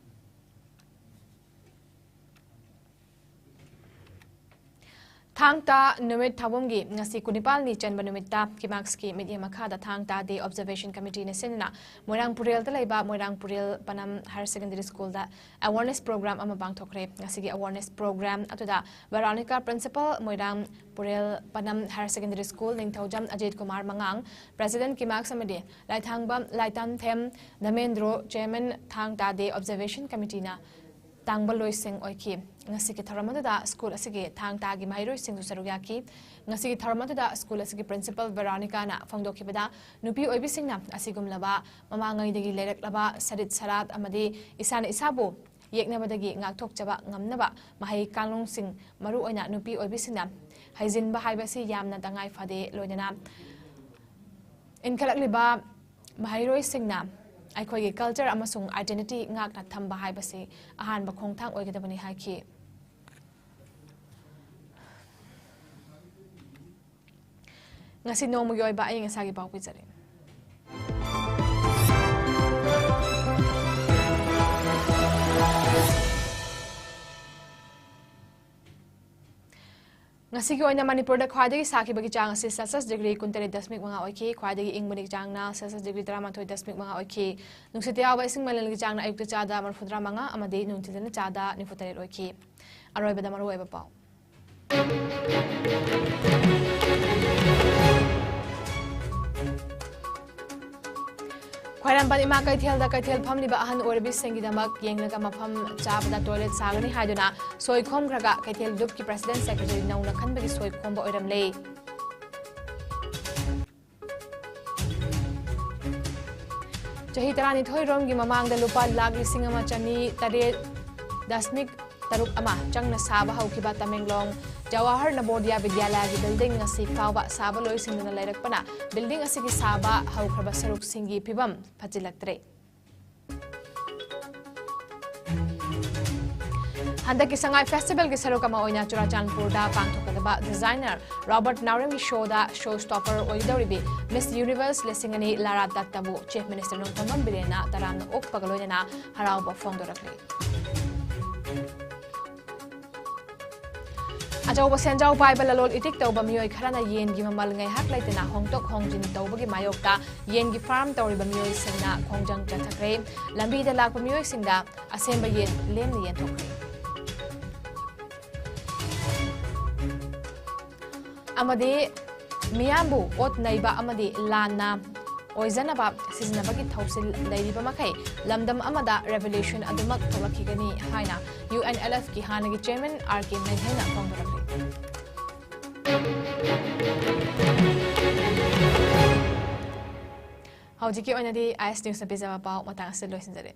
ꯊꯥꯡ ꯇꯥ ꯅꯨꯃꯤꯠ ꯊꯧꯕꯝꯒꯤ ꯉꯁꯤ ꯀꯨꯟꯅꯤꯄꯥꯜꯅꯤ ꯆꯟꯕ ꯅꯨꯃꯤꯠꯇ ꯀꯤꯃꯥꯛꯁꯀꯤ ꯃꯤꯠꯌꯦꯡ ꯃꯈꯥꯗ ꯊꯥꯡ ꯇꯥ Day Observation Committeeꯅ ꯁꯤꯟꯗꯨꯅ ꯃꯣꯏꯔꯥꯡ ꯄꯨꯔꯦꯜꯗ ꯂꯩꯕ ꯃꯣꯏꯔꯥꯡ ꯄꯨꯔꯦꯜ ꯄꯅꯝ Higher Secondary Schoolꯗ awareness program ꯑꯃ ꯄꯥꯡꯊꯣꯛꯈ꯭ꯔꯦ꯫ ꯉꯁꯤꯒꯤ awareness program ꯑꯗꯨꯗ ꯚꯦꯔꯣꯅꯤꯀꯥ Principal, ꯃꯣꯏꯔꯥꯡ ꯄꯨꯔꯦꯜ ꯄꯅꯝ Higher Secondary School, ꯅꯤꯡꯊꯧꯖꯝ ꯑꯖꯤꯠ ꯀꯨꯃꯥꯔ ꯃꯉꯥꯡ, President ꯀꯤꯃꯥꯛꯁ ꯑꯃꯗꯤ ꯂꯥꯏꯊꯥꯡꯕꯝ ꯂꯥꯏꯇꯥꯟꯊꯦꯝ ꯙꯃꯦꯟꯗ꯭ꯔꯣ, Chairman ꯊꯥꯡ ꯇꯥ Day Observation Committeeꯅ ꯇꯥꯡꯕ ꯂꯣꯏꯁꯤꯡ ꯑꯣꯏꯈꯤ꯫ ꯉꯁꯤꯒꯤ ꯊꯧꯔꯝ ꯑꯗꯨꯗ ꯁ꯭ꯀꯨꯜ ꯑꯁꯤꯒꯤ ꯊꯥꯡ ꯇꯥꯒꯤ ꯃꯍꯩꯔꯣꯏꯁꯤꯡꯁꯨ ꯁꯔꯨꯛ ꯌꯥꯈꯤ꯫ ꯉꯁꯤꯒꯤ ꯊꯧꯔꯝ ꯑꯗꯨꯗ ꯁ꯭ꯀꯨꯜ ꯑꯁꯤꯒꯤ Principal ꯚꯦꯔꯣꯅꯤꯀꯥꯅ ꯐꯣꯡꯗꯣꯛꯈꯤꯕꯗ, ꯅꯨꯄꯤ ꯑꯣꯏꯕꯤꯁꯤꯡꯅ ꯑꯁꯤꯒꯨꯝꯂꯕ ꯃꯃꯥꯡꯉꯩꯗꯒꯤ ꯂꯩꯔꯛꯂꯕ ꯁꯔꯤꯠ ꯁꯔꯥꯠ ꯑꯃꯗꯤ ꯏꯁꯥꯅ ꯏꯁꯥꯕꯨ ꯌꯦꯛꯅꯕꯗꯒꯤ ꯉꯥꯛꯊꯣꯛꯆꯕ ꯉꯝꯅꯕ ꯃꯍꯩ ꯀꯥꯡꯂꯣꯟꯁꯤꯡ, ꯃꯔꯨꯑꯣꯏꯅ ꯅꯨꯄꯤ ꯑꯣꯏꯕꯤꯁꯤꯡꯅ ꯍꯩꯖꯤꯟꯕ ꯍꯥꯏꯕꯁꯤ ꯌꯥꯝꯅ ꯇꯉꯥꯏ ꯐꯗꯦ꯫ ꯂꯣꯏꯅꯅ ꯏꯟꯈꯠꯂꯛꯂꯤꯕ ꯃꯍꯩꯔꯣꯏꯁꯤꯡꯅ ꯑꯩꯈꯣꯏꯒꯤ culture ꯑꯃꯁꯨꯡ identity ꯉꯥꯛꯅ ꯊꯝꯕ ꯍꯥꯏꯕꯁꯤ ꯑꯍꯥꯟꯕ ꯈꯣꯡꯊꯥꯡ ꯑꯣꯏꯒꯗꯕꯅꯤ ꯍꯥꯏꯈꯤ꯫ ꯉꯁꯤ ꯅꯣꯡꯃꯒꯤ ꯑꯣꯏꯕ ꯑꯏꯪ ꯑꯁꯥꯒꯤ ꯄꯥꯎ ꯄꯤꯖꯔꯤ꯫ ꯉꯁꯤꯒꯤ ꯑꯣꯏꯅ ꯃꯅꯤꯄꯨꯔꯗ ꯈ꯭ꯋꯥꯏꯗꯒꯤ ꯁꯥꯈꯤꯕꯒꯤ ꯆꯥꯡ ꯑꯁꯤ Celsius degree ꯀꯨꯟꯇꯔꯦꯠ ꯗꯁꯃꯤꯛ ꯃꯉꯥ ꯑꯣꯏꯈꯤ꯫ ꯈ꯭ꯋꯥꯏꯗꯒꯤ ꯏꯪꯕꯒꯤ ꯆꯥꯡꯅ Celsius degree ꯇꯔꯥꯃꯥꯊꯣꯏ ꯗꯁꯃꯤꯛ ꯃꯉꯥ ꯑꯣꯏꯈꯤ꯫ ꯅꯨꯡꯁꯤꯠꯇ ꯌꯥꯎꯕ ꯏꯁꯤꯡ ꯃꯅꯤꯜꯒꯤ ꯆꯥꯡꯅ ꯑꯌꯨꯛꯇ ꯆꯥꯗ ꯃꯔꯤꯐꯨꯇꯔꯥ ꯃꯉꯥ ꯑꯃꯗꯤ ꯅꯨꯡꯊꯤꯜꯗꯅ ꯆꯥꯗ ꯅꯤꯐꯨꯇꯔꯦꯠ ꯑꯣꯏꯈꯤ꯫ ꯑꯔꯣꯏꯕꯗ ꯃꯔꯨꯑꯣꯏꯕ ꯄꯥꯎ꯫ ꯈ꯭ꯋꯥꯏꯔꯝꯕꯟ ꯏꯃꯥ ꯀꯩꯊꯦꯜꯗ ꯀꯩꯊꯦꯜ ꯐꯝꯂꯤꯕ ꯑꯍꯟ ꯑꯣꯏꯔꯕꯤꯁꯤꯡꯒꯤꯗꯃꯛ ꯌꯦꯡꯂꯒ ꯃꯐꯝ ꯆꯥꯕꯗ toilet ꯁꯥꯒꯅꯤ ꯍꯥꯏꯗꯨꯅ ꯁꯣꯏ ꯈꯣꯝꯈ꯭ꯔꯒ ꯀꯩꯊꯦꯜ ꯂꯨꯞꯀꯤ president secretary ꯅꯧꯅ ꯈꯟꯕꯒꯤ ꯁꯣꯏ ꯈꯣꯝꯕ ꯑꯣꯏꯔꯝꯂꯦ꯫ ꯆꯍꯤ ꯇꯔꯥꯅꯤꯊꯣꯏ ꯔꯣꯝꯒꯤ ꯃꯃꯥꯡꯗ ꯂꯨꯄꯥ ꯂꯥꯈ ꯂꯤꯁꯤꯡ ꯑꯃ ꯆꯅꯤ ꯇꯔꯦꯠ ꯗꯁꯃꯤꯛ ꯇꯔꯨꯛ ꯑꯃ ꯆꯪꯅ ꯁꯥꯕ ꯍꯧꯈꯤꯕ ꯇꯃꯦꯡꯂꯣꯡ ꯖꯋꯥꯍꯔ ꯅꯕꯣꯗꯤꯌꯥ ꯕꯤꯗ꯭ꯌꯥꯂꯌꯥꯒꯤ building ꯉꯁꯤ ꯐꯥꯎꯕ ꯁꯥꯕ ꯂꯣꯏꯁꯤꯟꯗꯅ ꯂꯩꯔꯛꯄꯅ building ꯑꯁꯤꯒꯤ ꯁꯥꯕ ꯍꯧꯈ꯭ꯔꯕ ꯁꯔꯨꯛꯁꯤꯡꯒꯤ ꯐꯤꯕꯝ ꯐꯠꯆꯤꯜꯂꯛꯇ꯭ꯔꯦ꯫ ꯍꯟꯗꯛꯀꯤ ꯁꯉꯥꯏ festivalꯒꯤ ꯁꯔꯨꯛ ꯑꯃ ꯑꯣꯏꯅ ꯆꯨꯔꯥꯆꯥꯟꯄꯨꯔꯗ ꯄꯥꯡꯊꯣꯛꯀꯗꯕ designer ꯔꯣꯕꯔꯠ ꯅꯥꯎꯔꯦꯝꯒꯤ showꯗ showstopper ꯑꯣꯏꯒꯗꯧꯔꯤꯕꯤ Miss Universe ꯂꯤꯁꯤꯡ ꯑꯅꯤ ꯂꯥꯔꯥ ꯗꯠꯇꯕꯨ Chief Minister ꯅꯣꯡꯊꯣꯝꯕꯝ ꯕꯤꯔꯦꯟꯅ ꯇꯔꯥꯝꯅ ꯑꯣꯛꯄꯒ ꯂꯣꯏꯅꯅ ꯍꯔꯥꯎꯕ ꯐꯣꯡꯗꯣꯔꯛꯂꯤ꯫ ꯑꯆꯧꯕ ꯁꯦꯟꯖꯥꯎ ꯄꯥꯏꯕ ꯂꯂꯣꯟ ꯏꯇꯤꯛ ꯇꯧꯕ ꯃꯤꯑꯣꯏ ꯈꯔꯅ ꯌꯦꯟꯒꯤ ꯃꯃꯜ ꯉꯥꯏꯍꯥꯛ ꯂꯩꯇꯅ ꯍꯣꯡꯗꯣꯛ ꯍꯣꯡꯖꯤꯟ ꯇꯧꯕꯒꯤ ꯃꯥꯌꯣꯛꯇ ꯌꯦꯟꯒꯤ farm ꯇꯧꯔꯤꯕ ꯃꯤꯑꯣꯏꯁꯤꯡꯅ ꯈꯣꯡꯖꯪ ꯆꯠꯊꯈ꯭ꯔꯦ꯫ ꯂꯝꯕꯤꯗ ꯂꯥꯛꯄ ꯃꯤꯑꯣꯏꯁꯤꯡꯗ ꯑꯁꯦꯝꯕ ꯌꯦꯟ ꯂꯦꯝꯅ ꯌꯦꯟꯊꯣꯛꯈ꯭ꯔꯦ꯫ ꯑꯃꯗꯤ ꯃꯤꯌꯥꯝꯕꯨ ꯑꯣꯠ ꯅꯩꯕ ꯑꯃꯗꯤ ꯂꯥꯟꯅ ꯑꯣꯏꯖꯅꯕ ꯁꯤꯖꯤꯟꯅꯕꯒꯤ ꯊꯧꯁꯤꯜ ꯂꯩꯔꯤꯕ ꯃꯈꯩ ꯂꯝꯗꯝ ꯑꯃꯗ revolution ꯑꯗꯨꯃꯛ ꯊꯣꯛꯂꯛꯈꯤꯒꯅꯤ ꯍꯥꯏꯅ UNLFꯀꯤ ꯍꯥꯟꯅꯒꯤ chairman R K ꯃꯩꯍꯦꯟꯅ ꯐꯣꯡꯗꯣꯔꯛꯂꯤ꯫ ꯍꯧꯖꯤꯛꯀꯤ ꯑꯣꯏꯅꯗꯤ IS Newsꯅ ꯄꯤꯖꯕ ꯄꯥꯎ ꯃꯇꯥꯡ ꯑꯁꯤꯗ ꯂꯣꯏꯁꯤꯟꯖꯔꯦ꯫